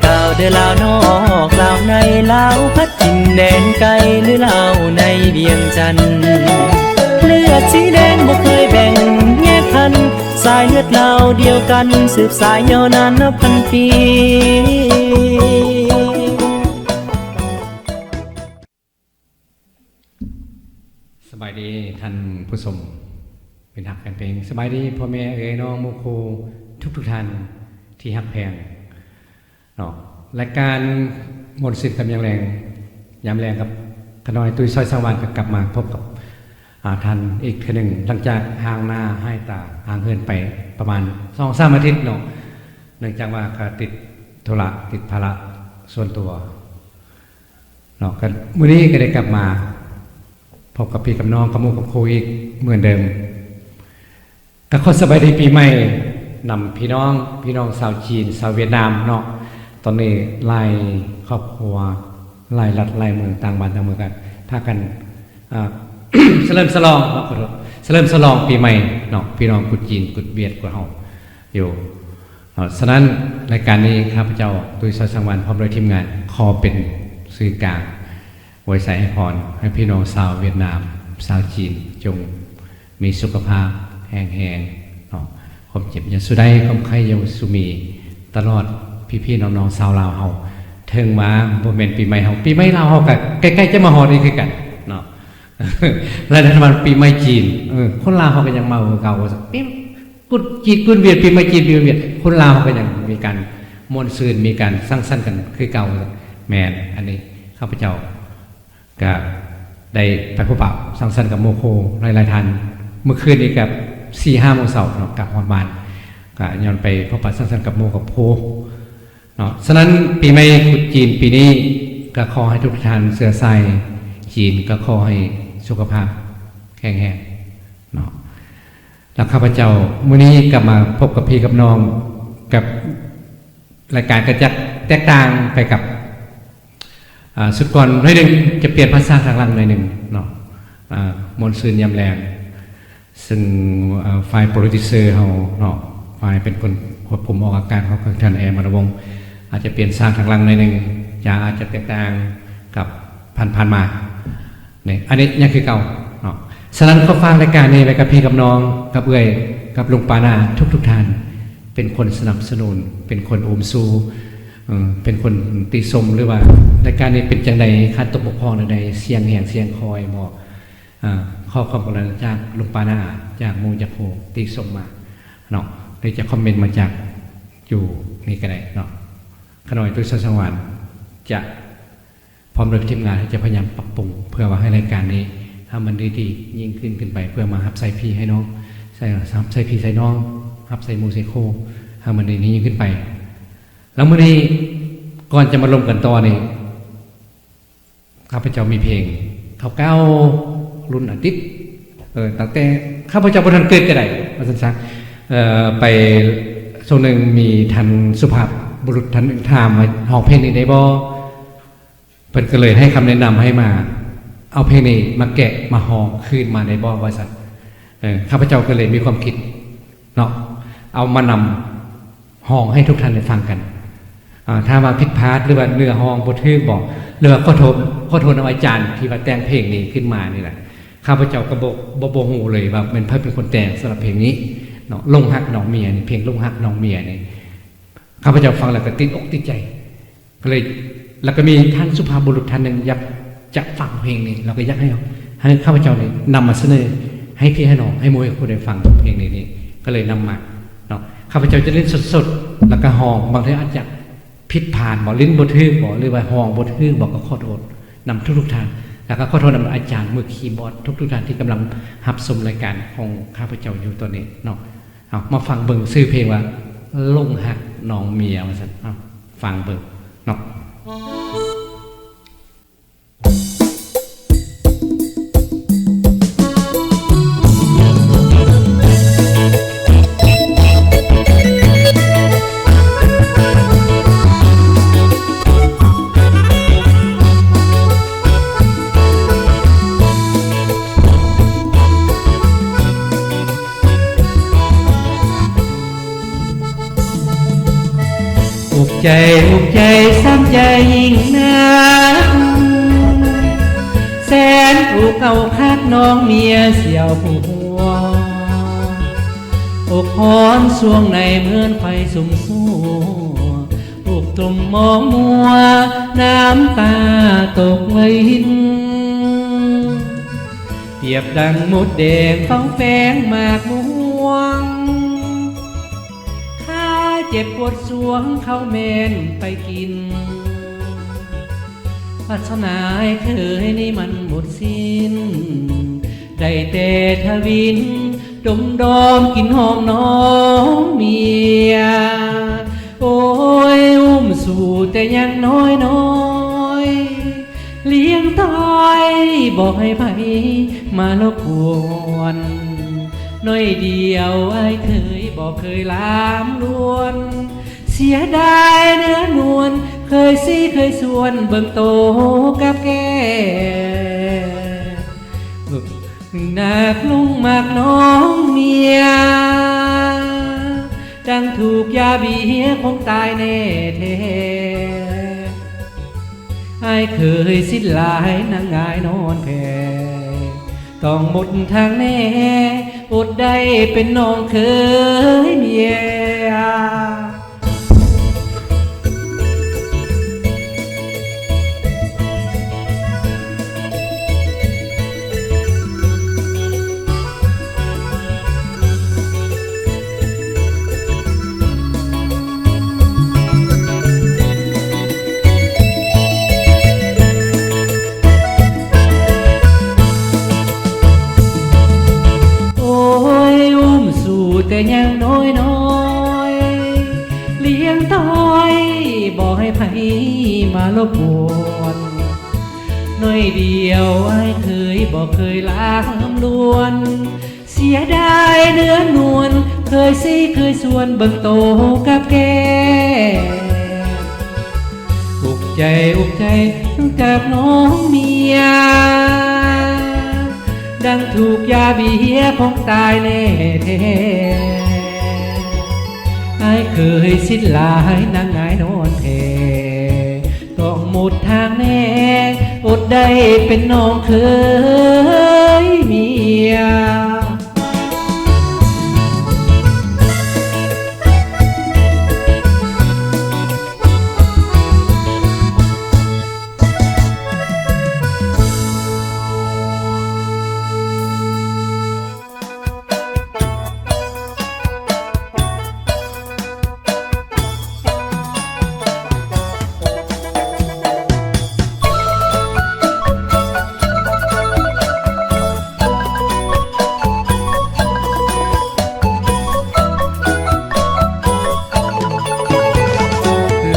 ລາວເດີລາວນອກລາວໃນ ລາວພັດຖິ່ນແດນໄກ ຫຼືລາວໃນວຽງຈັນ ເລືອດສີແດງບໍ່ເຄີຍແບ່ງແຍກພັນ ສາຍເລືອດລາວດຽວກັນ ສືບສາຍຍາວນານນັບພັນປີ. ສະບາຍດີທ່ານຜູ້ຊົມເປັນຮັກແຟນເພງ, ສະບາຍດີພໍ່ແມ່ເອີຍນ້ອງໝູ່ຄູ່ທຸກໆທ່ານທີ່ຮັກແພງເນາະ. ລາຍການມ່ວນຊື່ນກັບຍາມແລງ, ຍາມແລງກັບຂ້ານ້ອຍຕຸ້ຍ ຊອຍສັງວານ ກໍກັບມາພົບກັບ ອາ ທ່ານອີກເທື່ອໜຶ່ງ ຫຼັງຈາກຫ່າງໜ້າຫາຍຕາຫ່າງເຫີນໄປປະມານສອງສາມອາທິດເນາະ, ເນື່ອງຈາກວ່າກໍຕິດທຸລະ ຕິດພາລະສ່ວນຕົວ ເນາະ. ກໍມື້ນີ້ກໍໄດ້ກັບມາພົບກັບພີ່ກັບນ້ອງ ກັບໝູ່ກັບຄູ່ອີກເໝືອນເດີມ. ກໍຂໍສະບາຍດີປີໃໝ່ນຳພີ່ນ້ອງ, ພີ່ນ້ອງຊາວຈີນ ຊາວຫວຽດນາມເນາະ. ຕອນນີ້ຫຼາຍຄອບຄົວ ຫຼາຍລັດ ຫຼາຍເມືອງ ຕ່າງບ້ານຕ່າງເມືອງ ກໍພາກັນ ອ່າ ສະເຫຼີມສະຫຼອງເນາະ, ຂໍໂທດ ສະເຫຼີມສະຫຼອງປີໃໝ່ເນາະ, ພີ່ນ້ອງກຸດຈີນ ກຸດຫວຽດ ກຸດເຮົາຢູ່. ເນາະ ສະນັ້ນ ລາຍການນີ້ ຂ້າພະເຈົ້າ ຕຸ້ຍ ຊອຍສັງວານ ພ້ອມດ້ວຍທີມງານ ຂໍເປັນສື່ກາງ ອວຍໄຊໃຫ້ພອນ ໃຫ້ພີ່ນ້ອງຊາວຫວຽດນາມ ຊາວຈີນ ຈົ່ງມີສຸຂະພາບແຮງແຮງເນາະ, ຄວາມເຈັບຢ່າສູ່ໄດ້ ຄວາມໄຂ້ຢ່າສູ່ມີ ຕະຫຼອດພີ່ໆນ້ອງໆຊາວລາວເຮົາ. ເຖິງວ່າບໍ່ແມ່ນປີໃໝ່ເຮົາ, ປີໃໝ່ລາວເຮົາກໍໃກ້ໆຈະມາຮອດນີ້ຄືກັນເນາະ. ແລະ ຖ້າວ່າປີໃໝ່ຈີນ ເອີ ຄົນລາວເຮົາກໍຍັງເມົາຄືເກົ່າ ວ່າຊັ້ນ ປີກຸດຈີນ ກຸດຫວຽດ ປີໃໝ່ຈີນ ປີໃໝ່ຫວຽດ ຄົນລາວເຮົາກໍຍັງມີການມ່ວນຊື່ນ ມີການສັງສັນກັນຄືເກົ່າ. ແມ່ນ ອັນນີ້ຂ້າພະເຈົ້າກະໄດ້ໄປພົບປະສັງສັນກັບໝູ່ຄູ່ຫຼາຍໆທ່ານ ມື້ຄືນນີ້ກະສີ່ຫ້າໂມງເຊົ້າເນາະ ກັບຮອດບ້ານ ກະຍ້ອນໄປພົບປະສັງສັນກັບໝູ່ກັບຄູ່ ເນາະ. ສະນັ້ນ ປີໃໝ່ກຸດຈີນປີນີ້ ກໍຂໍໃຫ້ທຸກທ່ານເຊື້ອສາຍຈີນ ກໍຂໍໃຫ້ສຸຂະພາບແຂງແຮງເນາະ. ແລ້ວຂ້າພະເຈົ້າມື້ນີ້ກໍມາພົບກັບພີ່ກັບນ້ອງ ກັບລາຍການກໍຈະແຕກຕ່າງໄປກັບ ອ່າ ຊຸດກ່ອນໜ້ອຍໜຶ່ງ, ຈະປ່ຽນພາສາທາງຫຼັງໜ້ອຍໜຶ່ງເນາະ, ອ່າ ມ່ວນຊື່ນຍາມແລງ. ຊຶ່ງ ເອີ ຝ່າຍໂປຣດິວເຊີເຮົາເນາະ, ຝ່າຍເປັນຄົນຄວບຄຸມອອກອາກາດເຮົາ ຄືທ່ານແອ ມານະວົງ ອາດຈະປ່ຽນສາກທາງຫຼັງໜ້ອຍໜຶ່ງ, ຈະອາດຈະແຕກຕ່າງກັບຜ່ານໆມາ. ນີ້ ອັນນີ້ຍັງຄືເກົ່າເນາະ. ສະນັ້ນ ຂໍຝາກລາຍການນີ້ໄວ້ກັບພີ່ກັບນ້ອງ, ກັບເອື້ອຍ, ກັບລຸງປ້ານ້າທຸກໆທ່ານ, ເປັນຄົນສະໜັບສະໜູນ, ເປັນຄົນອຸມຊູ, ເອີ ເປັນຄົນຕິຊົມ ຫຼືວ່າລາຍການນີ້ເປັນຈັ່ງໃດ, ຂາດຕົກບົກຜ່ອງແນວໃດ, ສຽງແຮງສຽງຄ່ອຍບໍ? ອ່າ ຂໍຄວາມກະລຸນາຈາກລຸງປ້ານ້າ ຈາກໝູ່ຈາກຄູ່ທີ່ສົ່ງມາເນາະ ຫຼືຈະຄອມເມັນມາຈາກຢູ່ນີ້ກໍໄດ້ເນາະ. ຂ້ານ້ອຍຕຸ້ຍ ຊອຍສັງວານ ຈະພ້ອມດ້ວຍທີມງານ ຈະພະຍາຍາມປັບປຸງ ເພື່ອວ່າໃຫ້ລາຍການນີ້ໃຫ້ມັນດີໆ ຍິ່ງຂຶ້ນຂຶ້ນໄປ ເພື່ອມາຮັບໃຊ້ພີ່ໃຫ້ນ້ອງ ໃຊ້ ຮັບໃຊ້ພີ່ໃຊ້ນ້ອງ ຮັບໃຊ້ໝູ່ໃຊ້ຄູ່ ໃຫ້ມັນດີໆ ຍິ່ງຂຶ້ນໄປ. ແລ້ວມື້ນີ້ ກ່ອນຈະມາລົມກັນຕໍ່ນີ້ ຂ້າພະເຈົ້າມີເພງເກົ່າໆ ລຸ້ນອະດີດ ເອີ ຕັ້ງແຕ່ຂ້າພະເຈົ້າບໍ່ທັນເກີດກໍໄດ້ ວ່າຊັ້ນຊະ. ເອີ ໄປຊ່ວງໜຶ່ງມີທ່ານສຸພາບບຸລຸດທ່ານໜຶ່ງຖາມວ່າ ຮ້ອງເພງນີ້ໄດ້ບໍ່? ເພິ່ນກໍເລີຍໃຫ້ຄຳແນະນຳໃຫ້ມາເອົາເພງນີ້ມາແກະມາຮ້ອງຄືນມາໄດ້ບໍ່ ວ່າຊັ້ນ. ເອີ ຂ້າພະເຈົ້າກໍເລີຍມີຄວາມຄິດເນາະ ເອົາມານຳ ຮ້ອງໃຫ້ທຸກທ່ານໄດ້ຟັງກັນ. ອາ ຖ້າວ່າຜິດພາດ ຫຼືວ່າເນື້ອຮ້ອງບໍ່ຖືກບໍ ຫຼືວ່າຂໍໂທດ ຂໍໂທດນຳອາຈານທີ່ວ່າແຕ່ງເພງນີ້ຂຶ້ນມານີ້ລະ. ຂ້າພະເຈົ້າກໍບໍ່ ບໍ່ ບໍ່ຮູ້ເລີຍວ່າແມ່ນໃຜເປັນຄົນແຕ່ງສຳລັບເພງນີ້ເນາະ. ຫຼົງຮັກນ້ອງເມຍນີ້ ເພງຫຼົງຮັກນ້ອງເມຍນີ້ ຂ້າພະເຈົ້າຟັງແລ້ວກໍຕິດອົກຕິດໃຈ. ກໍເລີຍ ແລ້ວກໍມີທ່ານສຸພາບບຸລຸດທ່ານໜຶ່ງຢາກຈະຟັງເພງນີ້ ແລ້ວກໍຢາກໃຫ້ ໃຫ້ຂ້າພະເຈົ້ານີ້ນຳມາສະເໜີໃຫ້ພີ່ໃຫ້ນ້ອງ ໃຫ້ໝູ່ໃຫ້ຄູ່ໄດ້ຟັງເພງນີ້ ນີ້ ກໍເລີຍນຳມາເນາະ. ຂ້າພະເຈົ້າຈະຫຼິ້ນສົດໆ ແລ້ວກໍຮ້ອງ ບາງເທື່ອອາດຈະຜິດພາດບໍ ຫຼິ້ນບໍ່ຖືກບໍ ຫຼືວ່າຮ້ອງບໍ່ຖືກບໍ ກໍຂໍໂທດນຳທຸກໆທ່ານ ແລ້ວກໍຂໍໂທດນຳອາຈານມືຄີບອດທຸກໆທ່ານທີ່ກຳລັງຮັບຊົມລາຍການຂອງຂ້າພະເຈົ້າຢູ່ຕອນນີ້ເນາະ. ເອົາ ມາຟັງເບິ່ງ ຊື່ເພງວ່າ ຫຼົງຮັກນ້ອງເມຍ ວ່າຊັ້ນ. ເອົາ ຟັງເບິ່ງເນາະ. ໃຈອຸກໃຈຊ້ຳໃຈຍິ່ງນັກ ແສນອຸກເອົາຄັກນ້ອງເມຍສຽວຜູ້ຫົວ ອົກຮ້ອນຊ່ວງໃນເໝືອນໄຟສຸມຊູ ອຸກຕຸ່ມມອງມົວ ນ້ຳຕາຕົກໄວລິນ ປຽບດັ່ງມົດແດງເຝົ້າແຝງໝາກມ່ວງ ຄາເຈັບປວດສວງເຂົ້າແມ່ນໄປກິນ ວາສະໜາອ້າຍເຂີຍນີ້ມັນໝົດສິ້ນ ໄດ້ແຕ່ທະວິນ ດົມດອມກິ່ນຫອມນ້ອງເມຍ ໂອ້ຍ ອຸ້ມຊູແຕ່ຍັງນ້ອຍໆ ລ້ຽງຕ້ອຍບໍ່ໃຫ້ໃຜມາລົບກວນ ໜ້ອຍດຽວອ້າຍເຂີຍບໍ່ເຄີຍລາມລວນ ເສຍດາຍເນື້ອນວນ ເຄີຍຊີ້ເຄີຍຊວນເບິ່ງໂຕກັບແກ້ ໜັກລົງມັກນ້ອງເມຍ ດັ່ງຖືກຢາເບຍຄົງຕາຍແນ່ແທ້ ອ້າຍເຂີຍສິດຫຼາຍນາງອາຍນອນແຜ່ ຕ້ອງໝົດທາງແນ່ ອົດໄດ້ເປັນນ້ອງເຂີຍເມຍ. ໂອ້ຍ ອຸ້ມຊູແຕ່ຍັງນ້ອຍໆ ລ້ຽງຕ້ອຍບໍ່ໃຫ້ໃຜມາລົບກວນ ໜ້ອຍດຽວອ້າຍເຂີຍບໍ່ເຄີຍລາມລວນ ເສຍດາຍເນື້ອນວນ ເຄີຍຊີ້ເຄີຍຊວນເບິ່ງໂຕກັບແກ້ ອຸກໃຈ ອຸກໃຈ ຈາກນ້ອງເມຍ ດັ່ງຖືກຢາເບຍຄົງຕາຍແນ່ແທ້ ອ້າຍເຂີຍສິດຫຼາຍນາງອາຍນອນແຜ່ ຕ້ອງໝົດທາງແນ່ ອົດໄດ້ເປັນນ້ອງເຂີຍເມຍ.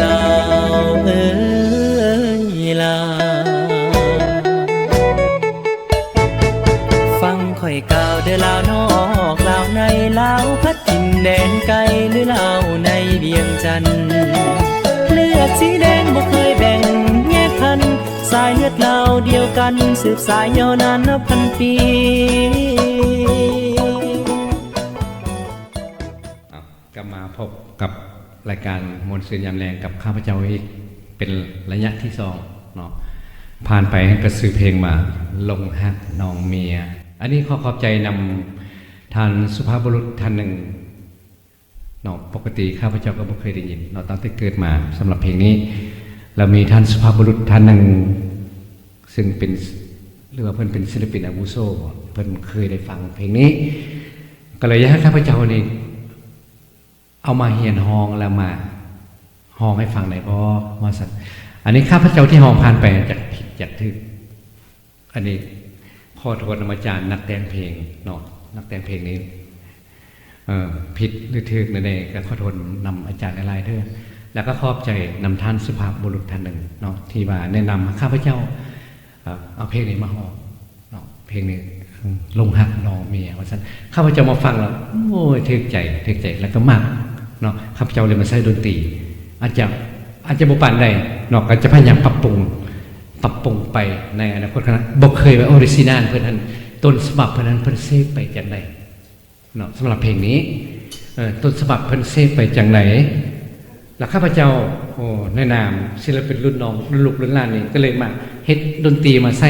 ລາວເອີຍລາວ ຟັງຂ້ອຍກ່າວເດີລາວນອກລາວໃນ ລາວພັດຖິ່ນແດນໄກ ຫຼືລາວໃນວຽງຈັນ ເລືອດສີແດງບໍ່ເຄີຍແບ່ງແຍກພັນ ສາຍເລືອດລາວດຽວກັນ ສືບສາຍຍາວນານນັບພັນປີ. ເອົາ ກັບມາພົບກັບລາຍການມ່ວນຊື່ນຍາມແລງກັບຂ້າພະເຈົ້າອີກເປັນໄລຍະທີສອງເນາະ ຜ່ານໄປກໍຊື່ເພງວ່າ ຫຼົງຮັກນ້ອງເມຍ. ອັນນີ້ຂໍຂອບໃຈນຳທ່ານສຸພາບບຸລຸດທ່ານໜຶ່ງເນາະ ປົກກະຕິຂ້າພະເຈົ້າກໍບໍ່ເຄີຍໄດ້ຍິນເນາະ ຕັ້ງແຕ່ເກີດມາ ສຳລັບເພງນີ້ ແລ້ວມີທ່ານສຸພາບບຸລຸດທ່ານໜຶ່ງ ຊຶ່ງເປັນ ຫຼືວ່າເພິ່ນເປັນສິນລະປິນອາວຸໂສ ເພິ່ນເຄີຍໄດ້ຟັງເພງນີ້ ກໍເລີຍຢາກໃຫ້ຂ້າພະເຈົ້ານີ້ ເອົາມາຮຽນຮ້ອງແລ້ວມາຮ້ອງໃຫ້ຟັງໄດ້ບໍ່ ວ່າຊັ້ນ. ອັນນີ້ຂ້າພະເຈົ້າທີ່ຮ້ອງຜ່ານໄປ ຈັກຜິດຈັກຖືກ ອັນນີ້ຂໍໂທດນຳອາຈານນັກແຕ່ງເພງເນາະ ນັກແຕ່ງເພງນີ້ ເອີ ຜິດຫຼືຖືກແນວໃດກໍຂໍໂທດນຳອາຈານຫຼາຍໆເດີ ແລ້ວກໍຂອບໃຈນຳທ່ານສຸພາບບຸລຸດທ່ານໜຶ່ງເນາະ ທີ່ວ່າແນະນຳໃຫ້ຂ້າພະເຈົ້າ ເອີ ເອົາເພງນີ້ມາຮ້ອງເນາະ ເພງນີ້ ເອີ ຫຼົງຮັກນ້ອງເມຍ ວ່າຊັ້ນ. ຂ້າພະເຈົ້າມາຟັງແລ້ວ ໂອ້ຍ ຖືກໃຈ ຖືກໃຈ ແລ້ວກໍມັກເນາະ ຂ້າພະເຈົ້າເລີຍມາໃຊ້ດົນຕີ ອາດຈະ ອາດຈະບໍ່ປານໃດເນາະ ກໍຈະພະຍາຍາມປັບປຸງ ປັບປຸງໄປໃນອະນາຄົດຂ້າງໜ້າ. ບໍ່ເຄີຍວ່າ original ເພິ່ນຫັ້ນ ຕົ້ນສະບັບເພິ່ນຫັ້ນ ເພິ່ນເສບໄປຈັ່ງໃດ ເນາະ ສຳລັບເພງນີ້ ເອີ ຕົ້ນສະບັບເພິ່ນເສບໄປຈັ່ງໃດ ແລ້ວຂ້າພະເຈົ້າ ໂອ້ ໃນນາມສິລະປິນລຸ້ນນ້ອງ ລຸ້ນລູກລຸ້ນຫຼານນີ້ ກໍເລີຍມາເຮັດດົນຕີມາໃສ່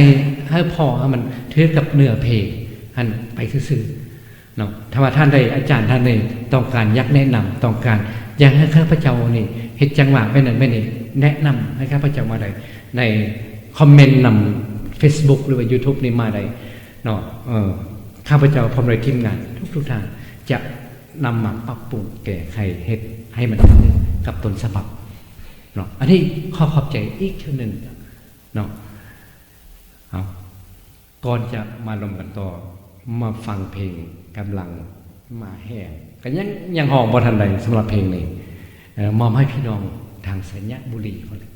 ໃຫ້ພໍໃຫ້ມັນຖືກກັບເນື້ອເພງຫັ້ນໄປຊື່ໆເນາະ. ຖ້າວ່າທ່ານໃດ ອາຈານທ່ານໃດຕ້ອງການຢາກແນະນຳ ຕ້ອງການຢາກໃຫ້ຂ້າພະເຈົ້ານີ້ເຮັດຈັງຫວະແບບນັ້ນແບບນີ້ ແນະນຳໃຫ້ຂ້າພະເຈົ້າມາໄດ້ໃນຄອມເມັນນຳເຟສບຸກ ຫຼືວ່າຢູທູບນີ້ມາໄດ້ເນາະ. ເອີ ຂ້າພະເຈົ້າພ້ອມດ້ວຍທີມງານທຸກໆທ່ານຈະ ນຳມາປັບປຸງແກ້ໄຂເຮັດໃຫ້ມັນຖືກກັບຕົ້ນສະບັບເນາະ. ອັນນີ້ຂໍຂອບໃຈອີກເທື່ອໜຶ່ງເນາະ. ເອົາ ກ່ອນຈະມາລົມກັນຕໍ່ ມາຟັງເພງກຳລັງມາແຮງ ກໍຍັງ ຍັງຮ້ອງບໍ່ທັນໄດ້ສຳລັບເພງນີ້ ເອີ ມອບໃຫ້ພີ່ນ້ອງທາງໄຊຍະບູລີພຸ້ນແຫຼະ.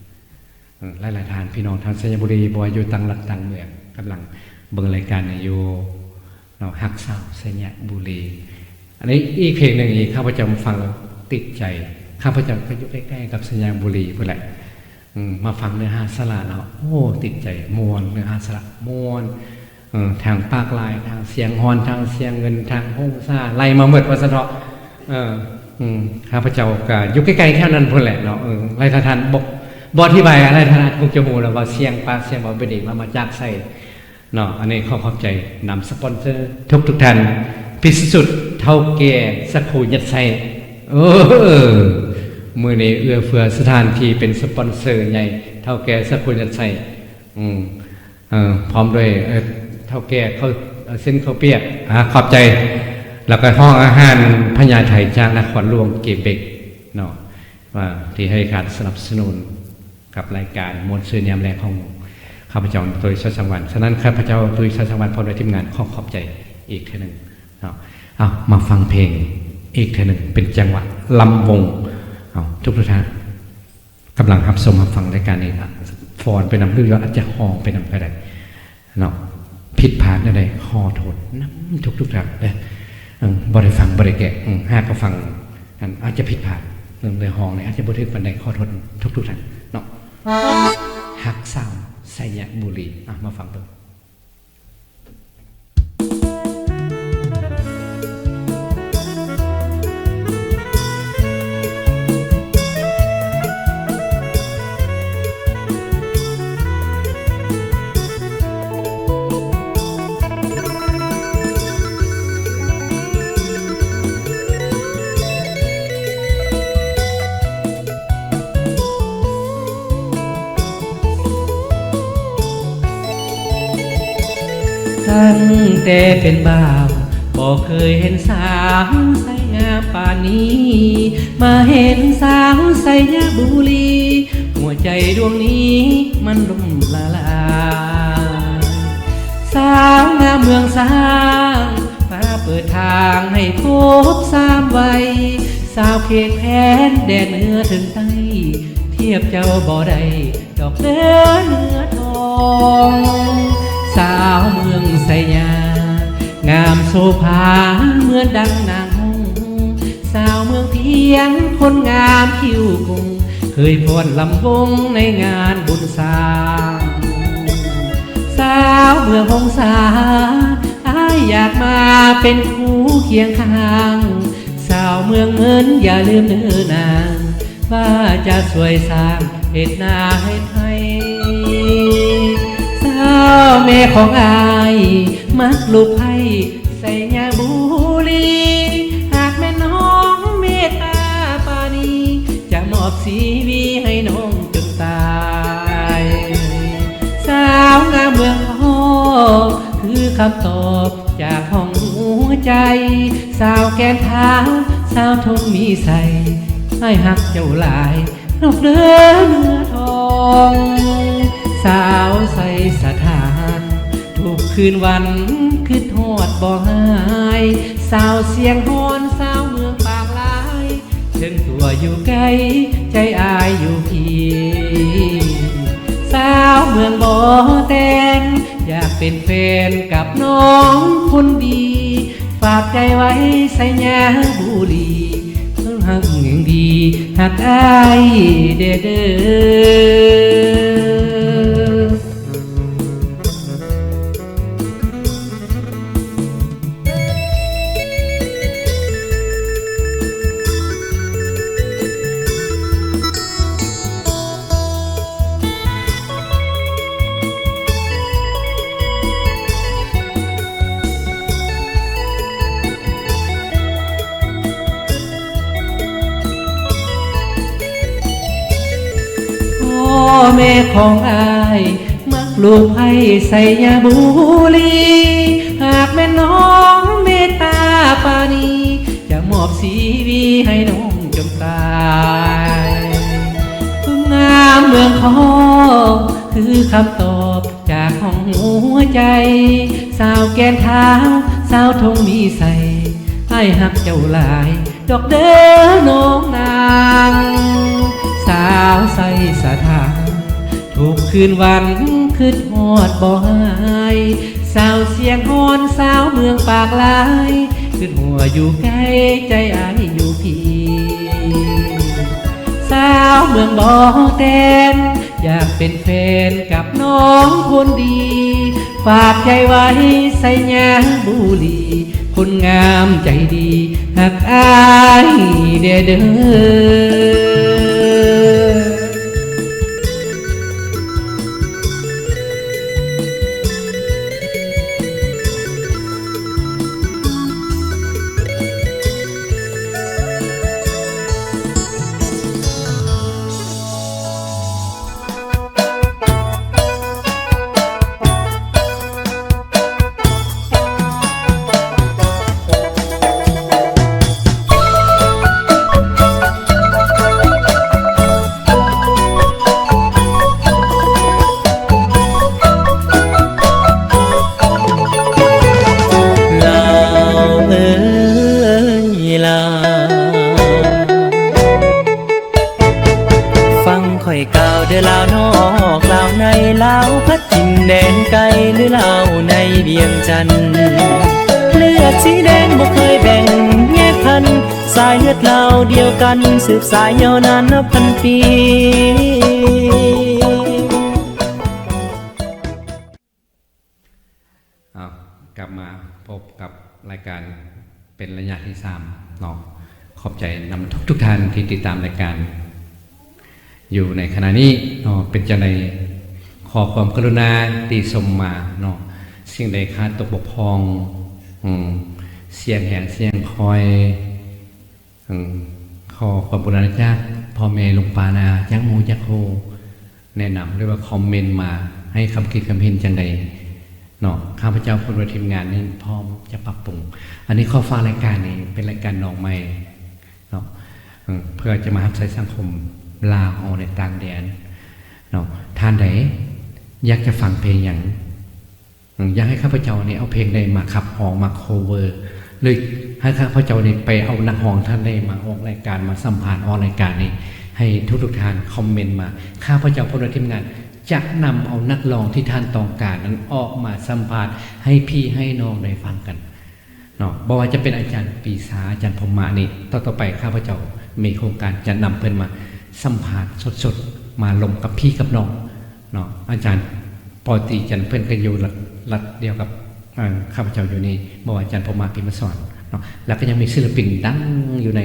ເອີ ຫຼາຍໆທ່ານ ພີ່ນ້ອງທາງໄຊຍະບູລີ ບໍ່ວ່າຢູ່ຕ່າງລັດຕ່າງເມືອງ ກຳລັງເບິ່ງລາຍການນີ້ຢູ່ເນາະ ຮັກສາວໄຊຍະບູລີ. ອັນນີ້ອີກເພງໜຶ່ງອີກ ຂ້າພະເຈົ້າຟັງແລ້ວຕິດໃຈ. ຂ້າພະເຈົ້າກໍຢູ່ໃກ້ໆກັບໄຊຍະບູລີພຸ້ນແຫຼະ. ອືມ ມາຟັງເນື້ອຫາສາລະເນາະ ໂອ້ ຕິດໃຈ ມ່ວນ ເນື້ອຫາສາລະມ່ວນ. ເອີ ທັງປາກລາຍ ທັງສຽງຮ້ອນ ທັງສຽງເງິນ ທັງໂຮງສາ ໄລ່ມາໝົດວ່າຊັ້ນເຖາະ. ເອີ ອືມ ຂ້າພະເຈົ້າກໍຢູ່ໃກ້ໆແຖວນັ້ນພຸ້ນແຫຼະເນາະ. ເອີ ຫຼາຍທ່ານບໍ່ ບໍ່ອະທິບາຍ ຫຼາຍທ່ານອາດຄົງຈະຮູ້ແລ້ວວ່າສຽງປາກສຽງເວົ້າເປັນເອງວ່າມາຈາກໃສເນາະ. ອັນນີ້ຂໍຂອບໃຈນຳສະປອນເຊີທຸກໆທ່ານ ພິເສດສຸດເຖົ້າແກ່ສັກຄູຍັດໄຊ. ເອີ ມື້ນີ້ເອື້ອເຟື້ອສະຖານທີ່ເປັນສະປອນເຊີໃຫຍ່ ເຖົ້າແກ່ສັກຄູຍັດໄຊ. ອືມ ເອີ ພ້ອມດ້ວຍ ເອີ ເຖົ້າແກ່ເຂົາ ເອີ ເຊັ່ນເຂົ້າປຽກ ອາ ຂອບໃຈ. ແລ້ວກໍຫ້ອງອາຫານພະຍາໄທຈາກນະຄອນຫຼວງເກເບັກເນາະ ວ່າທີ່ໃຫ້ການສະໜັບສະໜູນກັບລາຍການມ່ວນຊື່ນຍາມແລງຂອງຂ້າພະເຈົ້າ ຕຸ້ຍ ສາຍສັງວັນ. ສະນັ້ນ ຂ້າພະເຈົ້າ ຕຸ້ຍ ສາຍສັງວັນ ພ້ອມດ້ວຍທີມງານ ຂໍຂອບໃຈອີກເທື່ອໜຶ່ງເນາະ. ເອົາ ມາຟັງເພງອີກເທື່ອໜຶ່ງ ເປັນຈັງຫວະລຳວົງ. ເອົາ ທຸກໆທ່ານ ກຳລັງຮັບຊົມຮັບຟັງລາຍການນີ້ ອາດຈະຟ້ອນໄປນຳ ຫຼືວ່າອາດຈະຮ້ອງໄປນຳກໍໄດ້ເນາະ. ຜິດພາດແນວໃດ ຂໍໂທດນຳທຸກໆທ່ານເດີ. ເອີ ບໍ່ໄດ້ຟັງ ບໍ່ໄດ້ແກະ ຫາກກໍຟັງ ອັນ ອາດຈະຜິດພາດ ເລື່ອງເນື້ອຮ້ອງນີ້ອາດຈະບໍ່ຖືກປານໃດ ຂໍໂທດທຸກໆທ່ານເນາະ. ຮັກສາວໄຊຍະບູລີ ອະ ມາຟັງເບິ່ງ. ຕັ້ງແຕ່ເປັນບ່າວ ບໍ່ເຄີຍເຫັນສາວໃສງາມປານນີ້ ມາເຫັນສາວໄຊຍະບູລີ ຫົວໃຈດວງນີ້ມັນລົ້ມລະລາຍ. ສາວງາມເມືອງຊ້າງ ຟ້າເປີດທາງໃຫ້ພົບສາມໄວ ສາວເຂດແຄນແດນເໜືອເຖິງໃຕ້ ທຽບເຈົ້າບໍ່ໄດ້ດອກເດີເນື້ອທອງ. ສາວເມືອງໄຊຍາ ງາມໂສພາເໝືອນດັ່ງນາງຫົງ ສາວເມືອງພຽງຄົນງາມຄິ້ວກຸງ ເຄີຍຟ້ອນລຳວົງໃນງານບຸນສ້າງ. ສາວເມືອງຫົງສາ ອ້າຍຢາກມາເປັນຄູ່ຄຽງຂ້າງ ສາວເມືອງເງິນຢ່າລືມເດີນາງ ວ່າຈະຊ່ວຍສ້າງເຮັດນາເຮັດໄຮ່. ສາວແມ່ຂອງອ້າຍມັກລູກໃພ້ ໄຊຍະບູລີ ຫາກແມ່ນນ້ອງເມດຕາປານີ ຈະມອບຊີວິດໃຫ້ນ້ອງຈົນຕາຍ. ສາວງາມເມືອງທອງ ຄືຄຳຕອບຈາກຫ້ອງຫົວໃຈ ສາວແກ່ນທາວ ສາວທົ່ງມີໄຊ ອ້າຍຮັກເຈົ້າຫຼາຍ ລູກເດີເນື້ອທອງ. ສາວໄຊສະຖານ ທຸກຄືນວັນຄິດຮອດບໍ່ຫາຍ ສາວຊຽງຮອນ ສາວເມືອງປາກລາຍ ເຖິງຕົວຢູ່ໄກ ໃຈອ້າຍຢູ່ພີ້. ສາວເມືອງບໍ່ແຕນ ຢາກເປັນແຟນກັບນ້ອງຄົນດີ ຝາກໃຈໄວ້ໄຊຍະບູລີ ເພິ່ນຮັກແຮງດີ ຮັກອ້າຍແດ່ເດີ. ພໍ່ແມ່ຂອງອ້າຍ ມັກລູກໃຜໄຊຍະບູລີ ຫາກແມ່ນນ້ອງເມດຕາປານີ ຈະມອບຊີວິດໃຫ້ນ້ອງຈົນຕາຍ. ງາມເມືອງຂອງ ຄືຄຳຕອບຈາກຫ້ອງຫົວໃຈ ສາວແກ່ນທາວ ສາວທົ່ງມີໄຊ ອ້າຍຮັກເຈົ້າຫຼາຍ ດອກເດີນ້ອງນາງ ສາວໄຊສະຖານ ທຸກຄືນວັນຄິດຮອດບໍ່ຫາຍ ສາວຊຽງຮອນ ສາວເມືອງປາກລາຍ ຄິດຫົວຢູ່ໃກ້ ໃຈອ້າຍຢູ່ພີ້ ສາວເມືອງບໍ່ແຕນ ຢາກເປັນແຟນກັບນ້ອງຄົນດີ ຝາກໃຈໄວ້ໄຊຍະບູລີ ຄົນງາມໃຈດີ ຮັກອ້າຍແດ່ເດີ. ຟັງຂ້ອຍກ່າວເດີລາວນອກລາວໃນ ລາວພັດຖິ່ນແດນໄກ ຫຼືລາວໃນວຽງຈັນ ເລືອດສີແດງບໍ່ເຄີຍແບ່ງແຍກພັນ ສາຍເລືອດລາວດຽວກັນ ສືບສາຍຍາວນານນັບພັນປີ. ເອົາ ກັບມາພົບກັບລາຍການເປັນໄລຍະທີສາມເນາະ. ຂອບໃຈນຳທຸກໆທ່ານທີ່ຕິດຕາມລາຍການຢູ່ໃນຂະນະນີ້ເນາະ. ເປັນຈັ່ງໃດ ຂໍຄວາມກະລຸນາຕິຊົມມາເນາະ. ສິ່ງໃດຂາດຕົກບົກຜ່ອງ ອືມ ສຽງແຮງສຽງຄອຍ ເອີ ຂໍຄວາມກະລຸນາຈາກພໍ່ແມ່ລຸງປ້ານ້າ ຈາກໝູ່ຈາກຄູ່ ແນະນຳ ຫຼືວ່າຄອມເມັນມາໃຫ້ຄຳຄິດຄຳເຫັນຈັ່ງໃດເນາະ. ຂ້າພະເຈົ້າ ຜູ້ນຳທີມງານນີ້ ພ້ອມຈະປັບປຸງ. ອັນນີ້ຂໍຝາກລາຍການນີ້ເປັນລາຍການນ້ອງໃໝ່ເນາະ ເອີ ເພື່ອຈະມາຮັບໃຊ້ສັງຄົມລາວເຮົາໃນຕ່າງແດນເນາະ. ທ່ານໃດຢາກຈະຟັງເພງຫຍັງ ອືມ ຢາກໃຫ້ຂ້າພະເຈົ້ານີ້ເອົາເພງໃດມາຂັບຮ້ອງ ມາ cover ຫຼືໃຫ້ຂ້າພະເຈົ້ານີ້ໄປເອົານັກຮ້ອງທ່ານໃດມາອອກລາຍການ ມາສຳພາດອອກລາຍການນີ້ ໃຫ້ທຸກໆທ່ານຄອມເມັນມາ. ຂ້າພະເຈົ້າພ້ອມດ້ວຍທີມງານຈະນຳເອົານັກຮ້ອງທີ່ທ່ານຕ້ອງການນັ້ນອອກມາສຳພາດໃຫ້ພີ່ໃຫ້ນ້ອງໄດ້ຟັງກັນເນາະ. ບໍ່ວ່າຈະເປັນອາຈານປີຊາ ອາຈານພົມມະນີ້ ຕໍ່ໆໄປຂ້າພະເຈົ້າມີໂຄງການຈະນຳເພິ່ນມາສຳພາດສົດໆ ມາລົມກັບພີ່ກັບນ້ອງເນາະ. ອາຈານ ປໍຕີຈັນ ເພິ່ນກໍຢູ່ລັດ ລັດດຽວກັບ ເອີ ຂ້າພະເຈົ້າຢູ່ນີ້ ບໍ່ວ່າອາຈານພົມມະ ພິມມະສອນເນາະ ແລ້ວກໍຍັງມີສິນລະປິນດັງຢູ່ໃນ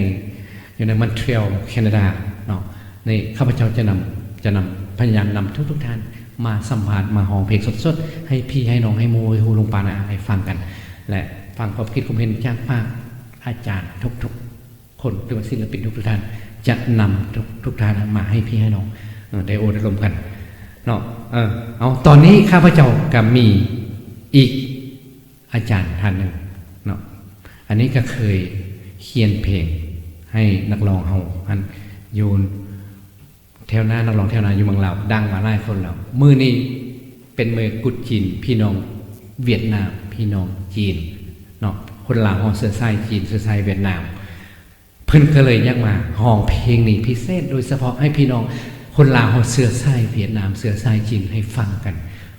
ຢູ່ໃນ Montreal Canada ເນາະ. ນີ້ຂ້າພະເຈົ້າຈະນຳ ຈະນຳ ພະຍາຍາມນຳທຸກໆທ່ານມາສຳພາດ ມາຮ້ອງເພງສົດໆ ໃຫ້ພີ່ໃຫ້ນ້ອງ ໃຫ້ໝູ່ໃຫ້ຮູ້ ລຸງປ້ານ້າອາໄດ້ຟັງກັນ ແລະ ຟັງຄວາມຄິດຄວາມເຫັນຈາກປາກອາຈານທຸກໆ ຄົນ ຫຼືວ່າສິນລະປິນທຸກໆທ່ານ ຈະນຳທຸກໆທ່ານມາໃຫ້ພີ່ໃຫ້ນ້ອງ ເອີ ໄດ້ໂອ້ໄດ້ລົມກັນເນາະ. ເອີ ເອົາ ຕອນນີ້ຂ້າພະເຈົ້າກໍມີອີກອາຈານທ່ານໜຶ່ງເນາະ. ອັນນີ້ກໍເຄີຍຂຽນເພງໃຫ້ນັກຮ້ອງເຮົາຫັ້ນ ຢູ່ແຖວໜ້າ ນັກຮ້ອງແຖວໜ້າຢູ່ເມືອງລາວ ດັງມາຫຼາຍຄົນແລ້ວ. ມື້ນີ້ເປັນມື້ກຸດຈີນ ພີ່ນ້ອງຫວຽດນາມ ພີ່ນ້ອງຈີນເນາະ ຄົນລາວເຮົາເຊື້ອສາຍຈີນ ເຊື້ອສາຍຫວຽດນາມ ເພິ່ນກໍເລີຍຢາກມາຮ້ອງເພງນີ້ພິເສດ ໂດຍສະເພາະໃຫ້ພີ່ນ້ອງຄົນລາວເຮົາເຊື້ອສາຍຫວຽດນາມ ເຊື້ອສາຍຈີນໃຫ້ຟັງກັນ.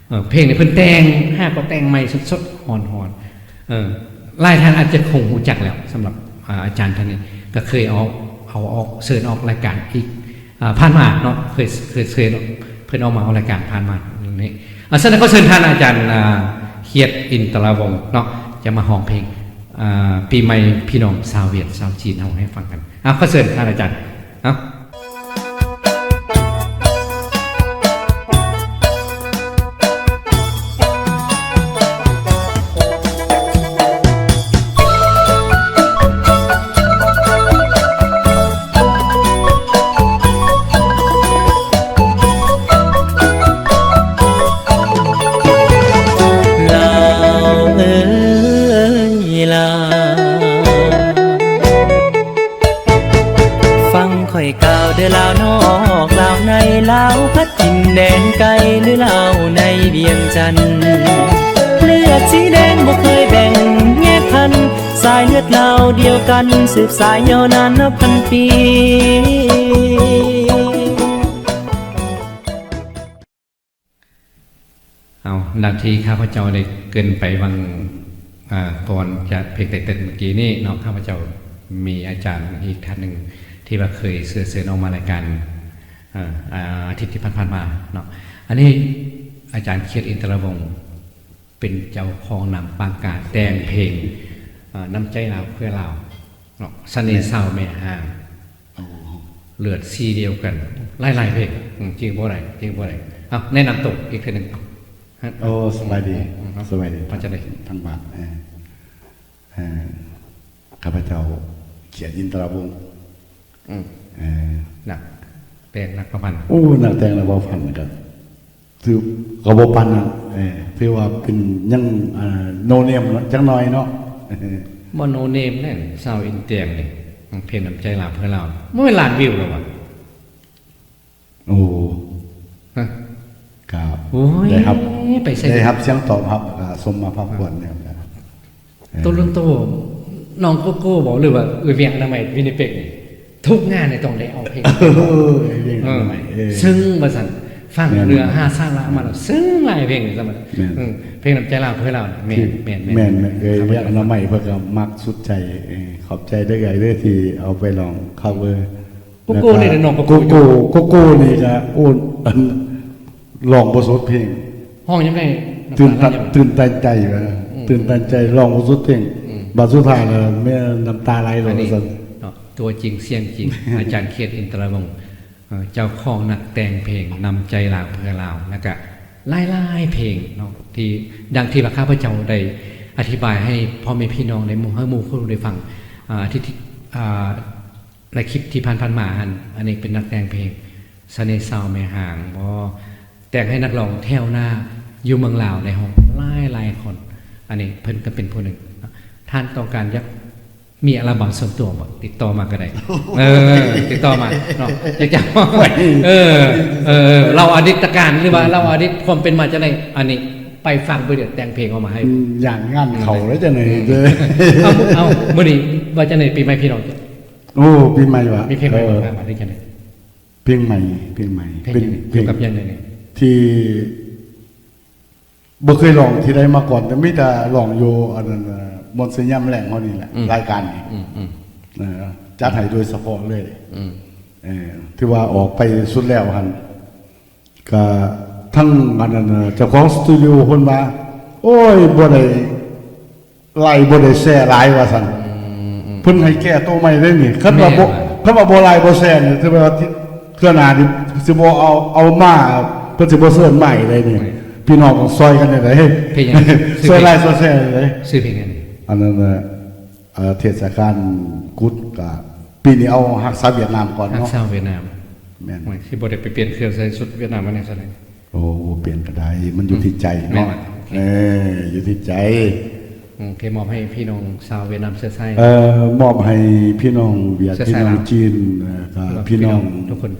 ເອີ ເພງນີ້ເພິ່ນແຕ່ງ ຫາກໍແຕ່ງໃໝ່ສົດໆຮ້ອນໆ. ເອີ ຫຼາຍທ່ານອາດຈະຄົງຮູ້ຈັກແລ້ວ ສຳລັບ ອາ ອາຈານທ່ານນີ້ ກໍເຄີຍເອົາ ເອົາອອກ ເຊີນອອກລາຍການອີກ ອາ ຜ່ານມາເນາະ ເຄີຍ ເຄີຍ ເຄີຍເນາະ ເພິ່ນອອກມາອອກລາຍການຜ່ານມານີ້. ອາ ສະນັ້ນ ຂໍເຊີນທ່ານອາຈານ ອາ ຄຽດ ອິນຕະລາວົງ ເນາະ ຈະມາຮ້ອງເພງ ອາ ປີໃໝ່ພີ່ນ້ອງຊາວຫວຽດ ຊາວຈີນເຮົາໃຫ້ຟັງກັນ. ອາ ຂໍເຊີນທ່ານອາຈານ ເນາະ. ແດນໄກຫຼືລາວໃນວຽງຈັນ ເລືອດສີແດງບໍ່ເຄີຍແບ່ງແຍກພັນ ສາຍເລືອດລາວດຽວກັນ ສືບສາຍຍາວນານນັບພັນປີ. ເອົາ ດັ່ງທີ່ຂ້າພະເຈົ້າໄດ້ເກີ່ນໄປຫວ່າງ ອາ ກ່ອນຈະເພງໄຕເຕີນເມື່ອກີ້ນີ້ເນາະ, ຂ້າພະເຈົ້າມີອາຈານອີກທ່ານໜຶ່ງ ທີ່ວ່າເຄີຍເຊື້ອເຊີນອອກມາລາຍການ ອາ ອາທິດທີ່ຜ່ານໆມາເນາະ. ອັນນີ້ອາຈານ ຄຽດ ອິນຕະລະວົງ ເປັນເຈົ້າຂອງນາມປາກກາແຕ່ງເພງ ອາ ນ້ຳໃຈລາວເພື່ອລາວເນາະ, ສະເໜ່ຊາວແມ່ຮ້າງ ໂອ້ ເລືອດສີດຽວກັນ ຫຼາຍໆເພງ. ອືມ ຈິງບໍ່ໄດ້ ຈິງບໍ່ໄດ້. ເອົາ ແນະນຳໂຕອີກເທື່ອໜຶ່ງ. ໂອ້ ສະບາຍດີ ອືມ ສະບາຍດີ ມາຈາກໃດ ທາງບ້ານ. ເອີ ເອີ ຂ້າພະເຈົ້າ ຄຽດ ອິນຕະລະວົງ. ອືມ ເອີ ນັກແຕ່ງນັກປະພັນ. ໂອ້ ນັກແຕ່ງນັກປະພັນກໍ ຖື ກໍບໍ່ປານນັ້ນ. ເອີ ຖືວ່າເປັນຍັງ ເອີ ໂນເນມເນາະ ຈັກໜ້ອຍເນາະ. ບໍ່ໂນເນມແຫຼະ ຊາວອິນແຕ່ງນີ້ ເພງນ້ຳໃຈລາວເພື່ອລາວ ບໍ່ແມ່ນລ້ານວິວແລ້ວຫວາ? ໂອ້ ຮະ ກໍ ໂອ້ຍ ໄດ້ຮັບ ໄປໃສ ໄດ້ຮັບສຽງຕອບຮັບ ກໍສົມມາພາຄວນແລ້ວ. ໂຕລຸນໂຕ ນ້ອງໂກໂກ້ບໍ ຫຼືວ່າເອື້ອຍວຽງອະນາໄມ ວິນິເປັກນີ້ ທຸກງານນີ້ຕ້ອງໄດ້ເອົາເພງ ເອີ ວຽງອະນາໄມ ເອີ ເຊິ່ງວ່າຊັ້ນ ຟັງເລື່ອງຫາສາລະມາແລ້ວ ເຊິ່ງຫຼາຍເພງນີ້ຊັ້ນ. ອືມ ເພງນ້ຳໃຈລາວເພື່ອລາວ ແມ່ນ ແມ່ນ ແມ່ນ ເອີ ວຽງອະນາໄມເພິ່ນກໍມັກສຸດໃຈ. ເອີ ຂອບໃຈເດີເອື້ອຍເດີ ທີ່ເອົາໄປຮ້ອງຄາເວີ. ໂກໂກ້ນີ້ເນາະ ໂກໂກ້ ໂກໂກ້ ໂກໂກ້ນີ້ກໍ ໂອ້ ອັນ ຮ້ອງບໍ່ສົດເພງ ຮ້ອງຍາມໃດ ຕື່ນຕັນ ຕື່ນຕັນໃຈວ່າ ອືມ ຕື່ນຕັນໃຈ ຮ້ອງບໍ່ສຸດເພງ. ອືມ ບາດສຸດທ້າຍແລ້ວແມ່ນ້ຳຕາໄຫຼໂລດ ວ່າຊັ້ນເນາະ. ຕົວຈິງສຽງຈິງ ອາຈານ ຄຽດ ອິນຕະລະວົງ ເອີ ເຈົ້າຂອງນັກແຕ່ງເພງນ້ຳໃຈລາວເພື່ອລາວ ແລ້ວກະຫຼາຍໆເພງເນາະ ທີ່ ດັ່ງທີ່ວ່າຂ້າພະເຈົ້າໄດ້ອະທິບາຍໃຫ້ພໍ່ແມ່ພີ່ນ້ອງໄດ້ ໝູ່ ໃຫ້ໝູ່ຄົນໄດ້ຟັງ ອາ ອາທິດ ອາ ໃນຄລິບທີ່ຜ່ານໆມາຫັ້ນ. ອັນນີ້ເປັນນັກແຕ່ງເພງ ສະເໜ່ຊາວແມ່ຮ້າງບໍ ແຕ່ງໃຫ້ນັກຮ້ອງແຖວໜ້າຢູ່ເມືອງລາວໄດ້ຮ້ອງຫຼາຍໆຄົນ. ອັນນີ້ເພິ່ນກໍເປັນຜູ້ໜຶ່ງເນາະ. ທ່ານຕ້ອງການຢາກມີອັລະບັມສ່ວນຕົວບໍ? ຕິດຕໍ່ມາກໍໄດ້. ເອີ ຕິດຕໍ່ມາເນາະ ຢາກຈະ ເອີ ເອີ ເອີ ເລົ່າອະດີດຕະການ ຫຼືວ່າເລົ່າອະດີດຄວາມເປັນມາຈັ່ງໃດ? ອັນນີ້ໄປຟັງເພິ່ນແຕ່ງເພງອອກມາໃຫ້ ອືມ ຢ້ານງານເຂົ້າແລ້ວຈັ່ງໃດ. ເອີ ເອົາ ເອົາ ມື້ນີ້ວ່າຈັ່ງໃດ ປີໃໝ່ພີ່ນ້ອງ? ໂອ້ ປີໃໝ່ຫວາ? ມີເພງໃໝ່ ເອີ ມາ ມາໄດ້ຈັ່ງໃດ? ເພງໃໝ່ ເພງໃໝ່ ເພງ ເປັນ ຫຍັງ ເພງ ກ່ຽວກັບຫຍັງແດ່ນີ້? ທີ່ບໍ່ເຄີຍຮ້ອງທີ່ໃດມາກ່ອນ ແຕ່ມີແຕ່ຮ້ອງຢູ່ອັນນັ້ນ ເອີ ມ່ວນຊື່ຍາມແລງເຮົານີ້ແຫຼະ. ອືມ ລາຍການນີ້ ອືມ ອືມ ເອີ ຈັດໃຫ້ໂດຍສະເພາະເລີຍ. ອືມ ເອີ ຖືວ່າອອກໄປສຸດແລ້ວຫັ້ນ ກະທັງອັນນັ້ນ ເຈົ້າຂອງສະຕູດິໂອເພິ່ນວ່າ ໂອ້ຍ ບໍ່ໄດ້ໄລ ບໍ່ໄດ້ແຊຫຼາຍວ່າຊັ້ນ. ອືມ ອືມ ເພິ່ນໃຫ້ແກ້ໂຕໃໝ່ເດ້ນີ້. ຄັນວ່າບໍ່ ແມ່ນ ຄັນວ່າບໍ່ໄລບໍ່ແຊນີ້ ຖືວ່າເທື່ອໜ້ານີ້ຊິບໍ່ເອົາ ເອົາມາ ເພິ່ນຊິບໍ່ເຊີນມາອີກເດ້ນີ້. ແມ່ນ ພີ່ນ້ອງຕ້ອງຊ່ອຍກັນແດ່ເດ້. ເພງຫຍັງ? ຊ່ອຍໄລຊ່ອຍແຊເດ້. ຊື່ເພງຫຍັງ? ອັນນັ້ນ ເອີ ເທດສະການກຸດ ກະປີນີ້ເອົາຮັກສາວຫວຽດນາມກ່ອນເນາະ. ຮັກສາວຫວຽດນາມ. ແມ່ນ. ໂອ້ຍ ຊິບໍ່ໄດ້ໄປປ່ຽນເຄື່ອງໃສ່ຊຸດຫວຽດນາມອັນນີ້ຊັ້ນ. ໂອ້ ປ່ຽນກໍໄດ້ ມັນຢູ່ທີ່ໃຈເນາະ. ອືມ ແມ່ນ ເອີ ຢູ່ທີ່ໃຈ. ອືມ ໂອເຄ ມອບໃຫ້ພີ່ນ້ອງຊາວຫວຽດນາມເຊື້ອສາຍ ເອີ ມອບໃຫ້ພີ່ນ້ອງຫວຽດ ເຊື້ອສາຍລາວ ພີ່ນ້ອງຈີນ ເອີ ກໍ ແລ້ວກໍພີ່ນ້ອງ ພີ່ນ້ອງທຸກຄົນ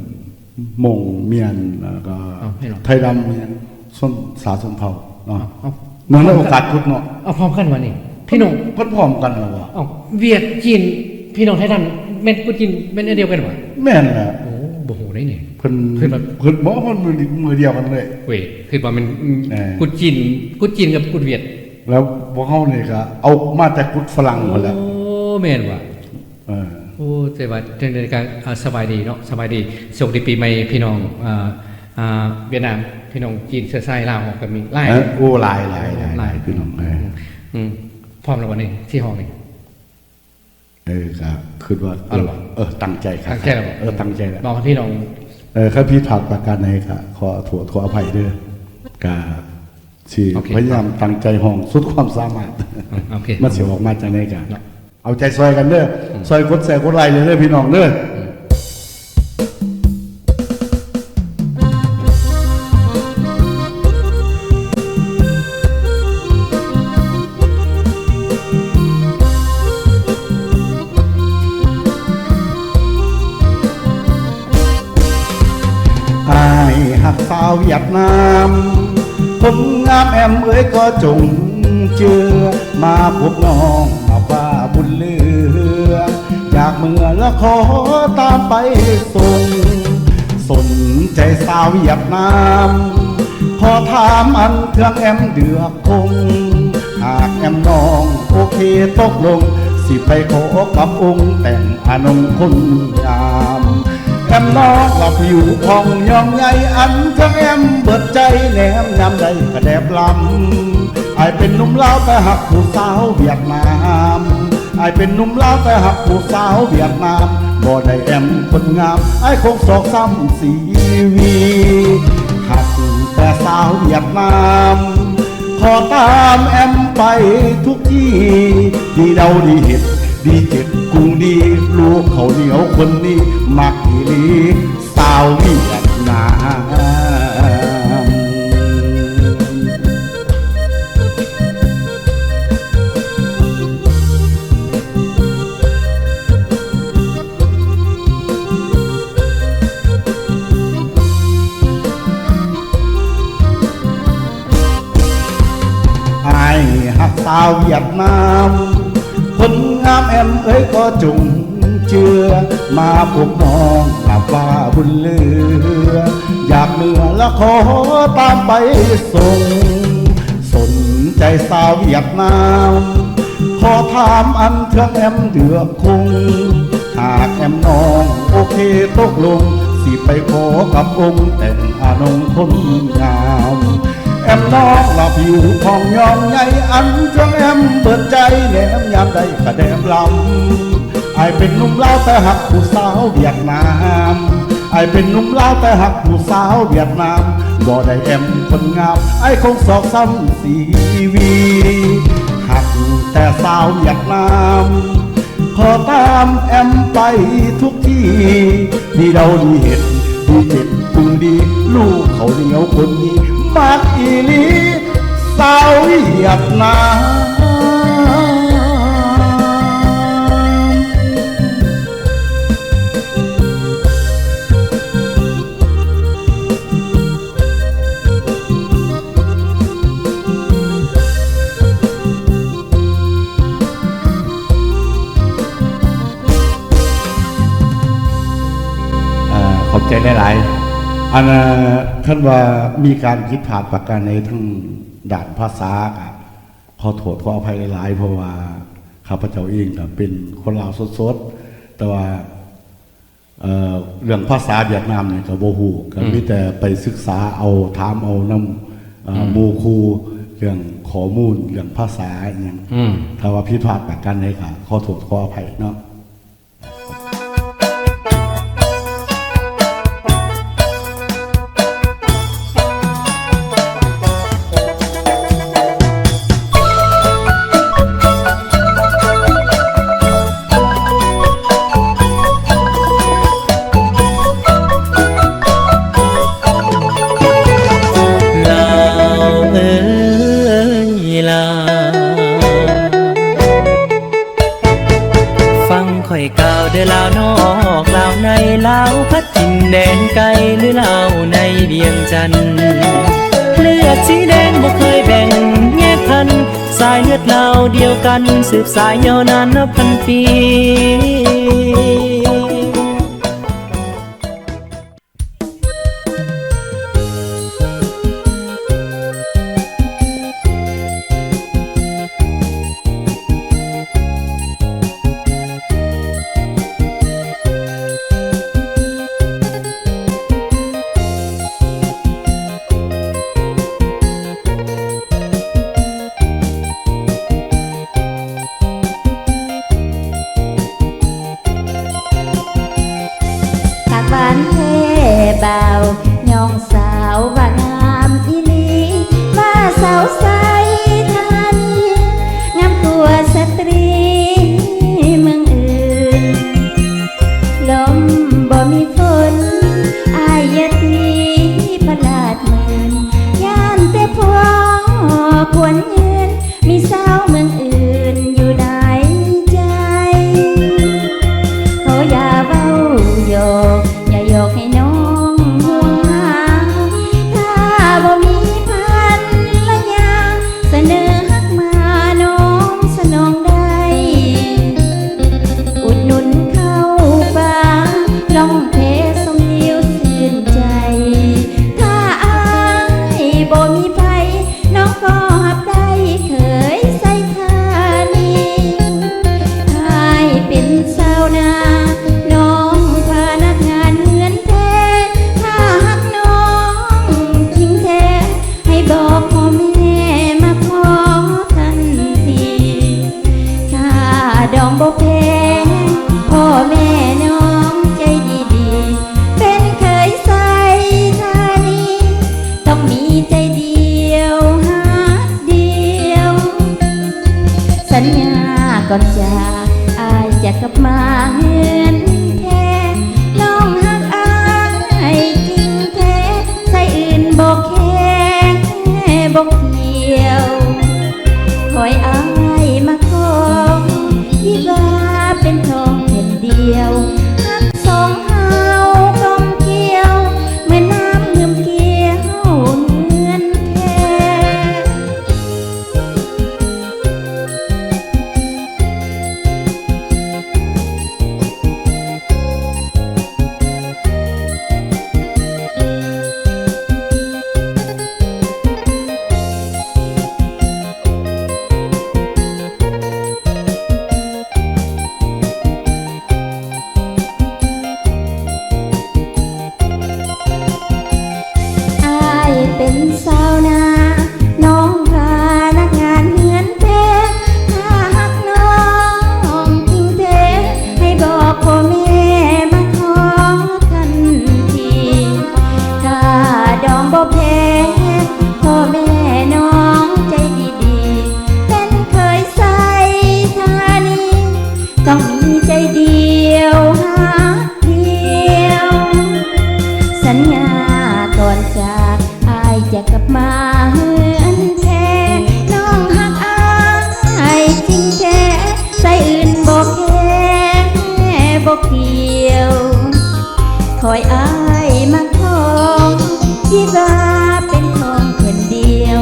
ມົ້ງ ມຽນ ແລ້ວກໍ ເອົາ ພີ່ນ້ອງ ໄທດຳ ຫຍັງ ຊົນຊາດຊົນເຜົ່າເນາະ. ເອົາ ເອົາ ເນື່ອງໃນໂອກາດກຸດເນາະ. ເອົາ ພ້ອມກັນຫວານີ້ ພີ່ນ້ອງ ເພິ່ນພ້ອມກັນແລ້ວຫວາ? ເອົາ ຫວຽດ ຈີນ ພີ່ນ້ອງໄທດຳ ແມ່ນກຸດຈີນແມ່ນອັນດຽວກັນຫວາ? ແມ່ນແຫຼະ. ໂອ້ ບໍ່ຮູ້ເດ້ນີ້. ເພິ່ນ ເພິ່ນແບບ ເພິ່ນບອກ ເພິ່ນມື້ ມື້ດຽວກັນເລີຍ. ເວີຍ ຄິດວ່າແມ່ນ ເອີ ກຸດຈີນ ກຸດຈີນກັບກຸດຫວຽດ. ແລ້ວພວກເຮົານີ້ກໍເອົາມາແຕ່ກຸດຝຣັ່ງພຸ້ນແຫຼະ. ໂອ້ ແມ່ນຫວາ? ເອີ ໂອ້ ແຕ່ວ່າຈັ່ງໃດກໍ ອ່າ ສະບາຍດີເນາະ ສະບາຍດີ ໂຊກດີປີໃໝ່ພີ່ນ້ອງ ອ່າ ອ່າ ຫວຽດນາມ ພີ່ນ້ອງຈີນເຊື້ອສາຍລາວເຮົາກໍມີຫຼາຍ. ເອີ ໂອ້ ຫຼາຍ ຫຼາຍ ຫຼາຍ ຫຼາຍ ພີ່ນ້ອງ. ເອີ ອືມ ອືມ ພ້ອມແລ້ວບໍ່ນີ້ ຊິຮ້ອງນີ້? ເອີ ກໍຄິດວ່າ ເອີ ເອົາລະບໍ່? ເອີ ຕັ້ງໃຈຄັກ ຕັ້ງໃຈແລ້ວບໍ່? ເອີ ຕັ້ງໃຈແລ້ວ ບອກໃຫ້ພີ່ນ້ອງ. ເອີ ຄັນຜິດພາດປະການໃດກໍຂໍໂທດຂໍອະໄພເດີ ກໍ ຊິ ໂອເຄ ພະຍາຍາມຕັ້ງໃຈຮ້ອງສຸດຄວາມສາມາດ. ອືມ ໂອເຄ ມັນຊິອອກມາຈັ່ງໃດກໍ ເນາະ ເອົາໃຈຊ່ອຍກັນເດີ. ອືມ ຊ່ອຍກົດແຊ ກົດໄລເດີ ພີ່ນ້ອງເດີ. ອືມ ອ້າຍຮັກສາວ ວຽດນາມ ຄົນງາມແອມເອີຍກໍຈົ່ງເຈື່ອ ມາພົບນ້ອງມາວ່າບຸນເຫຼືອ ຢາກເມືອລະຂໍຕາມໄປສົ່ງ ສົນໃຈສາວຫວຽດນາມ ຂໍຖາມອັນເຄື່ອງແອມເດືອກຄົງ ຫາກແອມນ້ອງໂອເຄຕົກລົງ ຊິໄປຂໍກັບອົງແຕ່ງອານົງຄົນງາມ ແອມນ້ອງລະຜິວຜ່ອງຍ່ອງໃຫຍ່ ອັນເຄື່ອງແອມເບີດໃຈ ແນມຍາມໃດກະແດບລຳ ອ້າຍເປັນໜຸ່ມລາວແຕ່ຮັກຜູ້ສາວຫວຽດນາມ ອ້າຍເປັນໜຸ່ມລາວແຕ່ຮັກຜູ້ສາວຫວຽດນາມ ບໍ່ໄດ້ແອມຄົນງາມ ອ້າຍຄົງຊອກຊ້ຳຊີວິດ ຮັກແຕ່ສາວຫວຽດນາມ ຂໍຕາມແອມໄປທຸກທີ່ ດີເດົາດີເຮັດ ດີເຈັດກຸງດີ ລູກເຂົ້າໜຽວຄົນນີ້ ມັກອີ່ຫຼີ ສາວຫວຽດນາມ. ອ້າຍຮັກສາວຫວຽດນາມ ຄົນງາມແອມເອີຍກໍຈົ່ງ ເຈື່ອມາພົບນ້ອງລາວວ່າບຸນເຫຼືອ ຢາກເມືອລະຂໍຕາມໄປສົ່ງ ສົນໃຈສາວຫວຽດນາມ ຂໍຖາມອັນເຄື່ອງແອມເດືອກຄົງ ຫາກແອມນ້ອງໂອເຄຕົກລົງ ຊິໄປຂໍກັບອົງແຕ່ງອານົງຄົນງາມ ແອມນ້ອງລະຜິວຜ່ອງຍ່ອງໃຫຍ່ ອັນເຄື່ອງແອມເບີດໃຈ ແນມຍາມໃດກະແດບລຳ ອ້າຍເປັນໜຸ່ມລາວແຕ່ຮັກຜູ້ສາວຫວຽດນາມ ອ້າຍເປັນໜຸ່ມລາວແຕ່ຮັກຜູ້ສາວຫວຽດນາມ ບໍ່ໄດ້ແອມຄົນງາມ ອ້າຍຄົງຊອກຊ້ຳຊີວິດ ຮັກແຕ່ສາວຫວຽດນາມ ຂໍຕາມແອມໄປທຸກທີ່ ດີເດົາດີເຮັດ ດີເຈັດປຸງດີ ລູກເຂົ້າໜຽວຄົນນີ້ ມັກອີ່ຫຼີ ສາວຫວຽດນາມ. ເອີ ຂອບໃຈຫຼາຍໆ ອັນ ເອີ ຄັນວ່າມີການຜິດພາດປະການໃດທາງດ້ານພາສາ ກະຂໍໂທດຂໍອະໄພຫຼາຍໆ ເພາະວ່າຂ້າພະເຈົ້າເອງກະເປັນຄົນລາວສົດໆ ແຕ່ວ່າ ເອີ ເລື່ອງພາສາຫວຽດນາມນີ້ກະບໍ່ຮູ້ ກະ ອືມ ມີແຕ່ໄປສຶກສາເອົາ ຖາມເອົານຳ ເອີ ອືມ ໝູ່ຄູ່ ເລື່ອງຂໍ້ມູນ ເລື່ອງພາສາອີ່ຫຍັງ ອືມ ຖ້າວ່າຜິດພາດປະການໃດກະຂໍໂທດຂໍອະໄພເນາະ. ລາວເອີຍລາວ ຟັງຂ້ອຍກ່າວເດີລາວນອກລາວໃນ ລາວພັດຖິ່ນແດນໄກ ຫຼືລາວໃນວຽງຈັນ ເລືອດສີແດງບໍ່ເຄີຍແບ່ງແຍກພັນ ສາຍເລືອດລາວດຽວກັນ ສືບສາຍຍາວນານນັບພັນປີ. ປາກຫວານແທ້ບ່າວ ຍ້ອງສາວວ່າງາມອີ່ຫຼີ ວ່າສາວໄຊທານີ ງາມກວ່າສະຕຣີເມືອງອື່ນ ລົມບໍ່ມີຝົນ ອາຍຢ່າຕີພະລາດໝື່ນ ຢ້ານແຕ່ພໍ່ຄວນຍືນ ມີສາວເມືອງອື່ນຢູ່ໃນໃຈ ຂໍຢ່າເວົ້າຫຍອກ ຢ່າຫຍອກໃຫ້ນ້ອງຫ່ວງຫາ ຖ້າ ບໍ່ມີໃຜ ນ້ອງກໍຮັບໄດ້ເຄີຍໃສ່ທານີ. ອ້າຍເປັນຊາວນາ ນ້ອງພະນັກງານເຮືອນແພ. ຖ້າຮັກນ້ອງຈິງແທ້ ໃຫ້ບອກພໍ່ແມ່ມາຂໍທັນທີ. ຄ່າດອງບໍ່ແພງ ພໍ່ແມ່ນ້ອງໃຈດີໆ ເປັນເຄີຍໃສ່ທານີ ຕ້ອງມີໃຈດຽວຮັກດຽວ. ສັນຍາກ່ອນຈາກ ອ້າຍຈະກັບມາເຮືອນແພ. ນ້ອງຮັກອ້າຍຈິງແທ້ ໃສ່ອື່ນບໍ່ແຄ ບໍ່ກ່ຽວ. ຄອຍອ້າຍມາຂອ ທີ່ວ່າເປັນທອງແຜ່ນດຽວ ຮັກສອງເຮົາກອມກ່ຽວ ເໝືອນນ້ຳງື່ມກ່ຽວເຮືອນແພ. ອ້າຍເປັນຊາວນາ ນ້ອງພະນັກງານເຮືອນແພ. ຖ້າຮັກນ້ອງຈິງແທ້ ໃຫ້ບອກພໍ່ແມ່ມາຂໍທັນທີ. ຄ່າດອງບໍ່ແພງ ພໍ່ແມ່ນ້ອງໃຈດີໆ ເປັນເຄີຍໃສ່ທານີ ຕ້ອງມີໃຈດຽວຮັກດຽວ. ສັນຍາກ່ອນຈາກ ອ້າຍຈະກັບມາເຮືອນແພ. ນ້ອງຮັກອ້າຍຈິງແທ້ ໃສ່ອື່ນບໍ່ແຄ ບໍ່ກ່ຽວ. ຄອຍອ້າຍມາຂອ ທີ່ວ່າເປັນທອງແຜ່ນດຽວ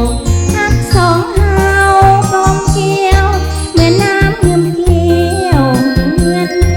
ຮັກສອງເຮົາກອມກ່ຽວ ເໝືອນນ້ຳງື່ມກ່ຽວເຮືອນແພ.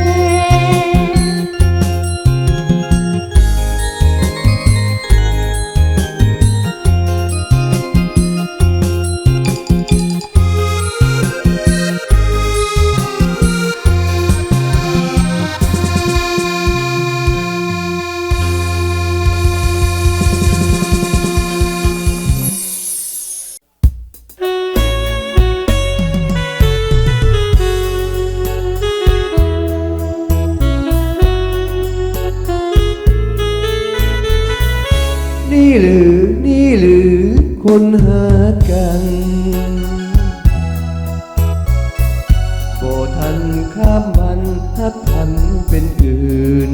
ນີ້ຫຼື ນີ້ຫຼື ຄົນຮັກກັນ ບໍ່ທັນຂ້າມວັນຮັກພັນເປັນອື່ນ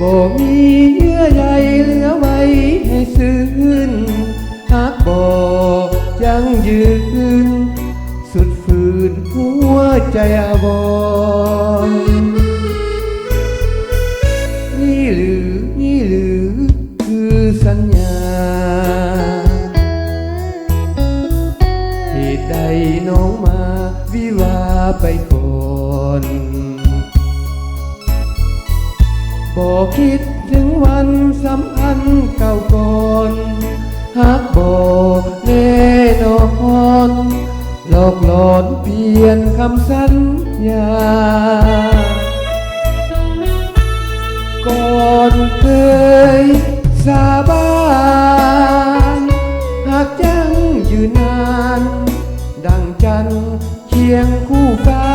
ບໍ່ມີເຍື່ອໃຍເຫຼືອໄວ້ໃຫ້ຊື່ນ ຫາກບໍ່ຢັ້ງຢືນ ສຸດຟື້ນຫົວໃຈອາວອນ. ນີ້ຫຼື ນີ້ຫຼື ຄືສັນຍາ ເຫດໃດນ້ອງມາວິວາໄປກ່ອນ ບໍ່ຄິດເຖິງວັນສຳພັນເກົ່າກ່ອນ ຫາກບໍ່ແນ່ນອນ ຫຼອກຫຼອນປ່ຽນຄຳສັນຍາ ກ່ອນເຄີຍສາບານ ຫາກຍັງຢືນນານ ດັ່ງຈັນຄຽງຄູ່ຟ້າ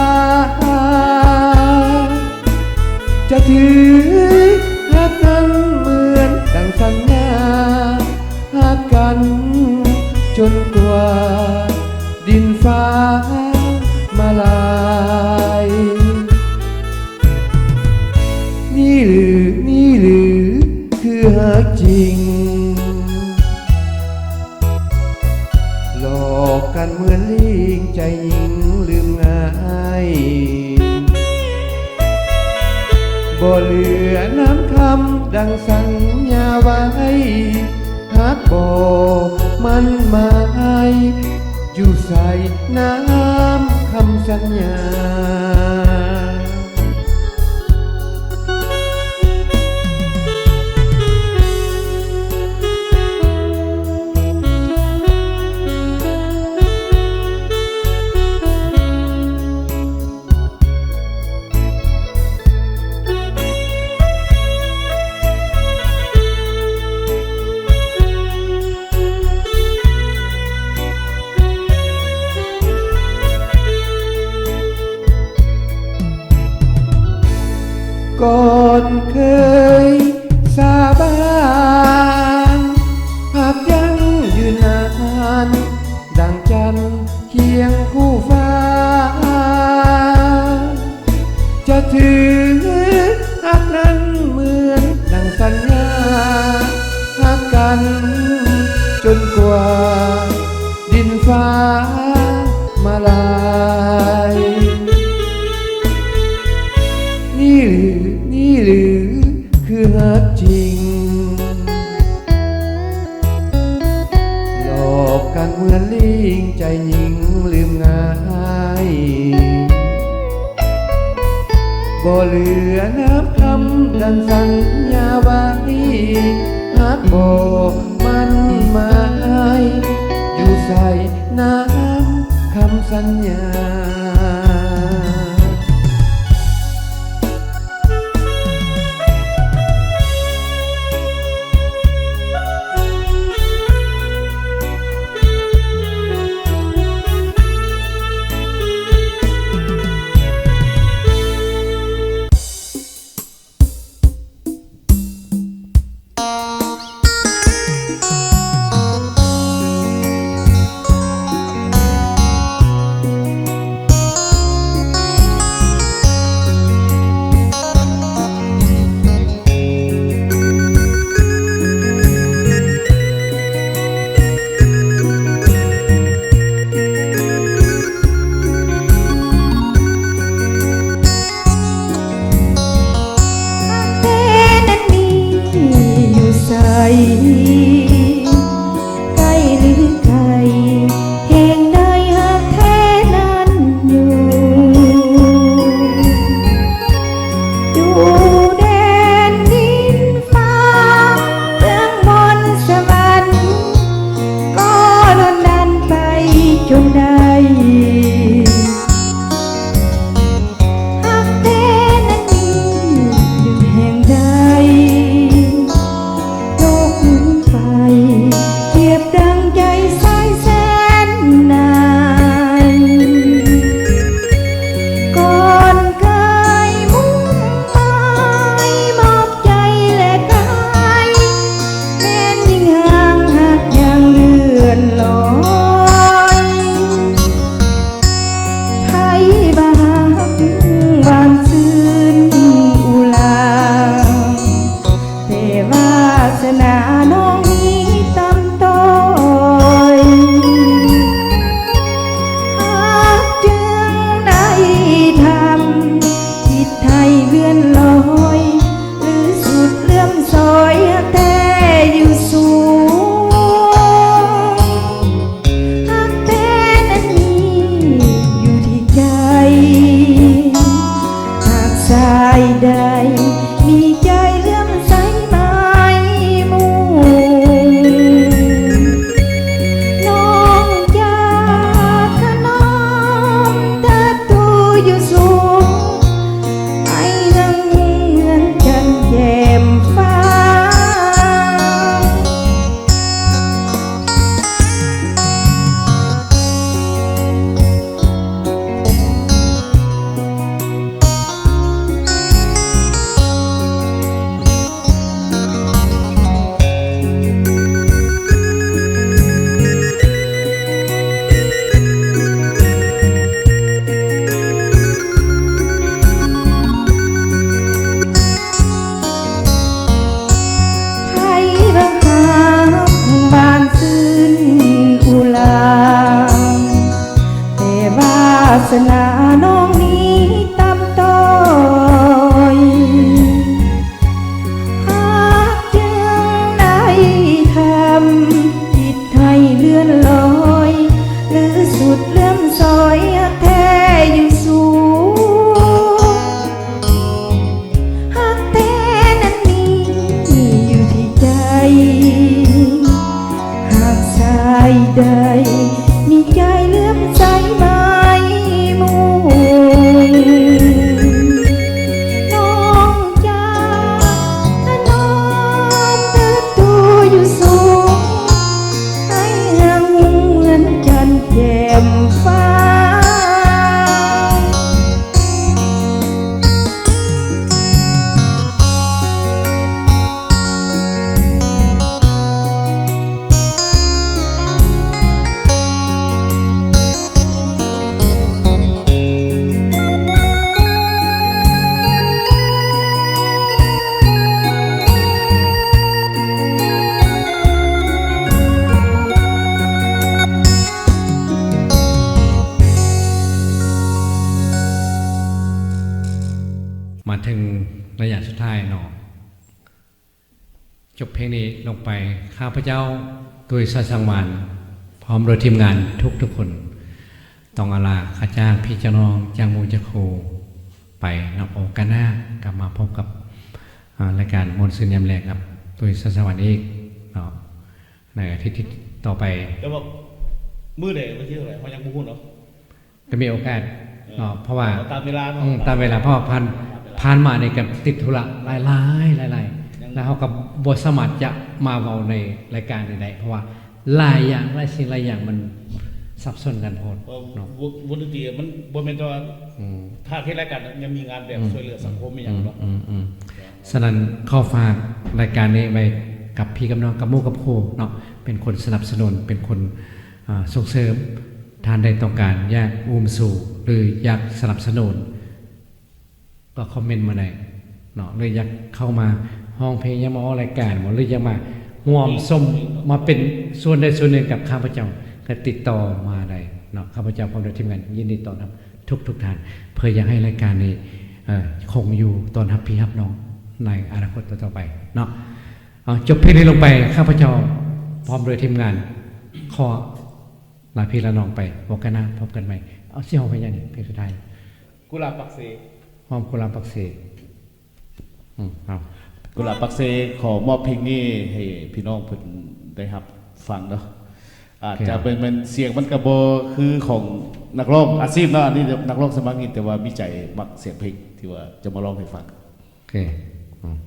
ຈະຖືຮັກນັ້ນເໝືອນດັ່ງສັນຍາ ຮັກກັນຈົນກວ່າ ດິນຟ້າມາລາຍ. ນີ້ຫຼື ນີ້ຫຼື ຄືຮັກຈິງ ຫຼອກກັນເໝືອນລີງ ໃຈຍິງລືມງ່າຍ ບໍ່ເຫຼືອນ້ຳຄຳດັ່ງສັນຍາໄວ້ ຫາກບໍ່ໝັ້ນໝາຍ ຢູ່ໃສນ້ຳຄຳສັນຍາ? ນ ຈົນກວ່າດິນຟ້າມາລາຍ. ນີ້ຫຼື ນີ້ຫຼື ຄືຮັກຈິງ? ຫຼອກກັນເໝືອນລີງ ໃຈຍິງລືມງ່າຍ. ບໍ່ເຫຼືອນາມຄຳ ດັ່ງສັນຍາໄວ້, ຫາກບໍ່ໝັ້ນໝາຍ, ຢູ່ໃສນາມຄຳສັນຍາ? ແຕ່ນັ້ນມີຢູ່ໃສ ໃກ້ຫຼືໄກ ແຫ່ງໃດຮັກແທ້ນັ້ນຢູ່ ຢູ່ແດນດິນຟ້າ ເມືອງມົນສະຫວັນ ກໍດົນດັນໄປຈົນໄດ້ ຫາກແຕ່ນັ້ນຢູ່ແຫ່ງໃດ ຕົກໄປ ປຽບດັ່ງໃຈຊາຍແສນນາຍ ກ່ອນເຄີຍມຸ່ງໝາຍ ມອບໃຈແລກກາຍ ແມ່ນຍິງຫ່າງຮັກຍັງເລື່ອນລອຍ ໃຜວ່າຮັກຫວານຊື່ນອຸລາ ແຕ່ວາສະໜານ້ອງມີຕ່ຳຕ້ອຍ ຫາກຈຶ່ງໄດ້ທຳ ຄິດໄຖ່ເລື່ອນລອຍ ຫຼືສຸດເຫຼື້ອມຊອຍ ຮັກແທ້ຢູ່ສູງ ຮັກແທ້ນັ້ນມີຢູ່ທີ່ໃຈ ຫາກຊາຍໃດມີໃຈເຫຼື້ອມໃສໝາຍໝູນ ຈົບເພງນີ້ລົງໄປ, ຂ້າພະເຈົ້າ ຕຸ້ຍ ສາຍສັງວານ ພ້ອມດ້ວຍທີມງານທຸກໆຄົນ ຕ້ອງອາລາຂ້າຈ້າງພີ່ຈ້າງນ້ອງ ຈ້າງໝູ່ຈ້າງຄູ່ໄປເນາະ. ໂອກາດໜ້າກັບມາພົບກັບ ອາ ລາຍການມ່ວນຊື່ນຍາມແລງກັບຕຸ້ຍ ສາຍສັງວານອີກເນາະ ໃນອາທິດທີ່ຕໍ່ໄປ. ແຕ່ວ່າມື້ໃດ ວັນທີເທົ່າໃດ ເຮົາຍັງບໍ່ຮູ້ເນາະ. ກໍມີໂອກາດເນາະ ເອີ ເພາະວ່າ ເອົາຕາມເວລາເນາະ ອືມ ຕາມເວລາ ເພາະວ່າຜ່ານ ຕາມເວລາ ຜ່ານມານີ້ກໍຕິດທຸລະຫຼາຍໆ ຫຼາຍໆ ຍັງ ແລ້ວເຮົາກໍບໍ່ສາມາດຈະມາເວົ້າໃນລາຍການນີ້ໄດ້ ເພາະວ່າຫຼາຍຢ່າງ ຫຼາຍສິ່ງຫຼາຍຢ່າງມັນສັບສົນກັນໂພດເນາະ. ວົງ ວົງດົນຕີມັນບໍ່ແມ່ນແຕ່ວ່າ ອືມ ຖ້າເຮັດລາຍການຍັງມີງານແບບ ອືມ ຊ່ວຍເຫຼືອສັງຄົມ ອືມ ອີ່ຫຍັງເນາະ. ອືມ ອືມ ສະນັ້ນຂໍຝາກລາຍການນີ້ໄວ້ກັບພີ່ກັບນ້ອງ ກັບໝູ່ກັບຄູ່ເນາະ ເປັນຄົນສະໜັບສະໜູນ ເປັນຄົນ ອ່າ ສົ່ງເສີມ. ທ່ານໃດຕ້ອງການຢາກອຸ້ມຊູ ຫຼື ຢາກສະໜັບສະໜູນ ກໍຄອມເມັນມາໄດ້ເນາະ ຫຼື ຢາກເຂົ້າມາຮ້ອງເພງ ຢາກມາອອກລາຍການບໍ ຫຼື ຢາກມາຮ່ວມສົມ ມາເປັນສ່ວນໃດສ່ວນໜຶ່ງກັບຂ້າພະເຈົ້າ ກໍຕິດຕໍ່ມາໄດ້ເນາະ. ຂ້າພະເຈົ້າພ້ອມດ້ວຍທີມງານຍິນດີຕ້ອນຮັບທຸກໆທ່ານ ເພື່ອຢາກໃຫ້ລາຍການນີ້ ເອີ ຄົງຢູ່ຕ້ອນຮັບພີ່ຮັບນ້ອງໃນອະນາຄົດຕໍ່ໆໄປເນາະ. ເອົາ ຈົບເພງນີ້ລົງໄປ ຂ້າພະເຈົ້າພ້ອມດ້ວຍທີມງານຂໍລາພີ່ລານ້ອງໄປ ໂອກາດໜ້າພົບກັນໃໝ່. ເອົາ ຊິຮ້ອງເພງຫຍັງນີ້ ເພງສຸດທ້າຍ? ກຸຫຼາບປາກເຊ. ຫອມກຸຫຼາບປາກເຊ. ອືມ ເອົາ ກຸຫຼາບປາກເຊ ຂໍມອບເພງນີ້ໃຫ້ພີ່ນ້ອງເພິ່ນໄດ້ຮັບຟັງເນາະ. ອາດຈະ ໂອເຄ ແມ່ນ ແມ່ນສຽງມັນກໍບໍ່ຄືຂອງນັກຮ້ອງອາຊີບເນາະ ອັນນີ້ນັກຮ້ອງສະໝັກນິດ ແຕ່ວ່າມີໃຈມັກສຽງເພງທີ່ວ່າຈະມາຮ້ອງໃຫ້ຟັງ. ໂອເຄ ອືມ.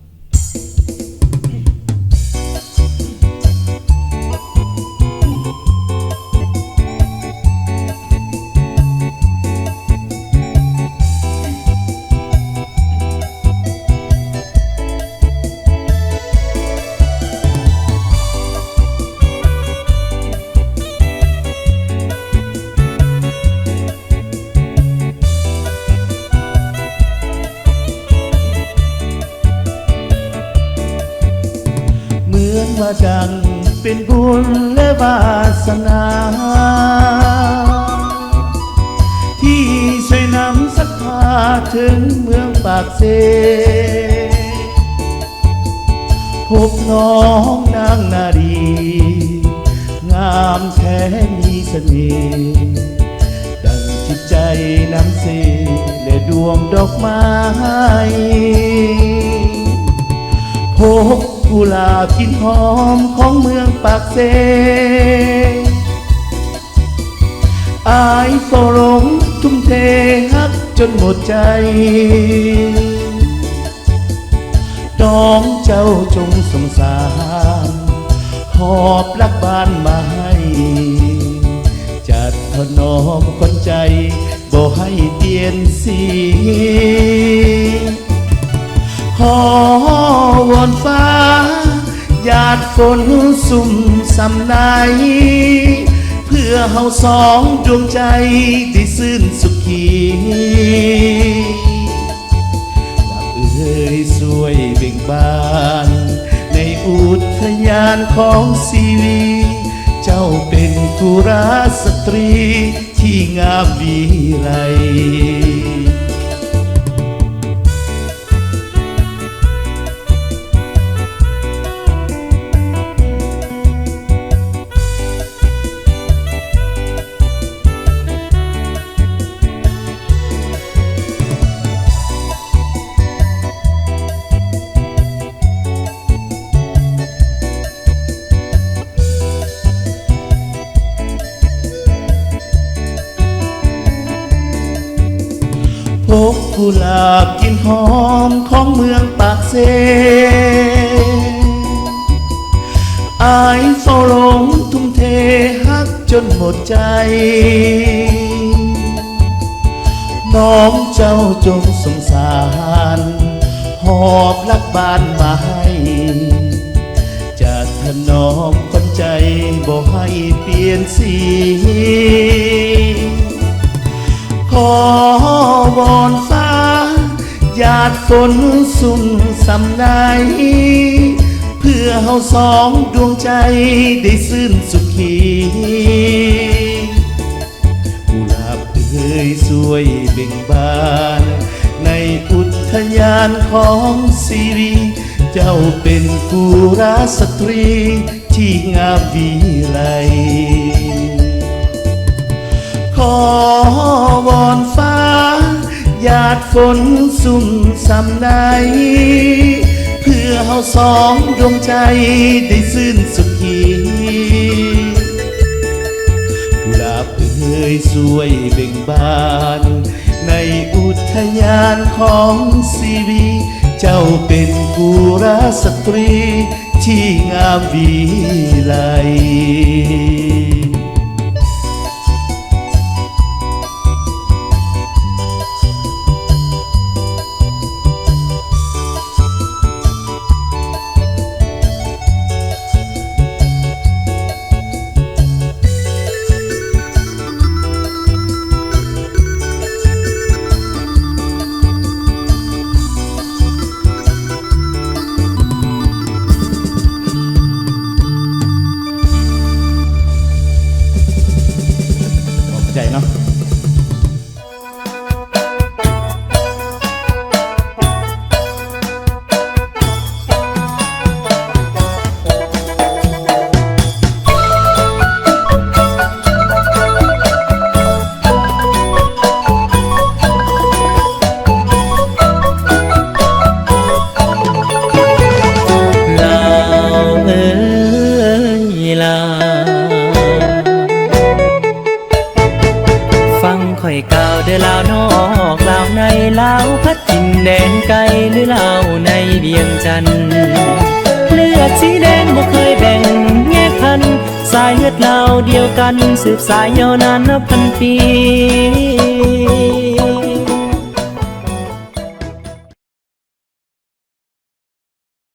ເໝືອນວ່າຈັ່ງເປັນບຸນ ແລະ ວາສະໜາ ທີ່ຊ່ວຍນຳສັດທາເຖິງເມືອງປາກເຊ. ພົບນ້ອງນາງນາລີ ງາມແທ້ມີສະເໜ່ ດັ່ງຈິດໃຈນ້ຳເຊ ແລະ ດວງດອກໄມ້. ພົບກຸຫຼາບກິ່ນຫອມຂອງເມືອງປາກເຊ ອ້າຍເຝົ້າຫຼົງທຸ່ມເທຮັກຈົນໝົດໃຈ. ນ້ອງເຈົ້າຈົ່ງສົງສານ ຫອບຫຼັກບ້ານມາໃຫ້ ຈັດຖະໜອມຂວັນໃຈ ບໍ່ໃຫ້ປ່ຽນສີ. ຂໍວອນຟ້າ ຢາດຝົນຊຸ່ມຊ່ຳໃນ ເພື່ອເຮົາສອງດວງໃຈໄດ້ຊື່ນສຸຂີ. ລັບເອີຍ ຊ່ວຍເບັ່ງບານໃນອຸດທະຍານຂອງຊີວິດ, ເຈົ້າເປັນກຸລະສະຕຣີທີ່ງາມວິໄລ. ພົບກຸຫຼາບກິ່ນຫອມຂອງເມືອງປາກເຊ, ອ້າຍເຝົ້າຫຼົງທຸ່ມເທຮັກຈົນໝົດໃຈ. ນ້ອງເຈົ້າຈົ່ງສົງສານ ຫອບຫຼັກບ້ານມາໃຫ້ ຈະຖະໜອມຂວັນໃຈບໍ່ໃຫ້ປ່ຽນສີ. ຂໍວອນຟ້າ ຢາດຝົນຊຸ່ມຊ່ຳໃນ ເພື່ອເຮົາສອງດວງໃຈໄດ້ຊື່ນສຸຂີ. ກຸຫຼາບເອີຍ ຊ່ວຍເບັ່ງບານໃນອຸດທະຍານຂອງຊີວິດ. ເຈົ້າເປັນກຸລະສະຕຣີທີ່ງາມວິໄລ ຂໍວອນຟ້າຫຍາດຝົນຊຸ່ມຊ່ຳໃນ ເພື່ອເຮົາສອງດວງໃຈໄດ້ຊື່ນສຸຂີ ກຸລາບເອີຍ ຊ່ວຍເບັ່ງບານໃນອຸທະຍານຂອງຊີວິດ ເຈົ້າເປັນກຸລະສະຕຣີທີ່ງາມວິໄລ. ຂອບໃຈເນາະ. ລາວເອີຍລາວ ຟັງຂ້ອຍກ່າວເດີລາວນອກລາວໃນ ລາວພັດຖິ່ນແດນໄກ ຫຼືລາວໃນວຽງຈັນ ເລືອດສີແດງບໍ່ເຄີຍແບ່ງແຍກພັນ ສາຍເລືອດລາວດຽວກັນ ສືບສາຍຍາວນານນັບພັນປີ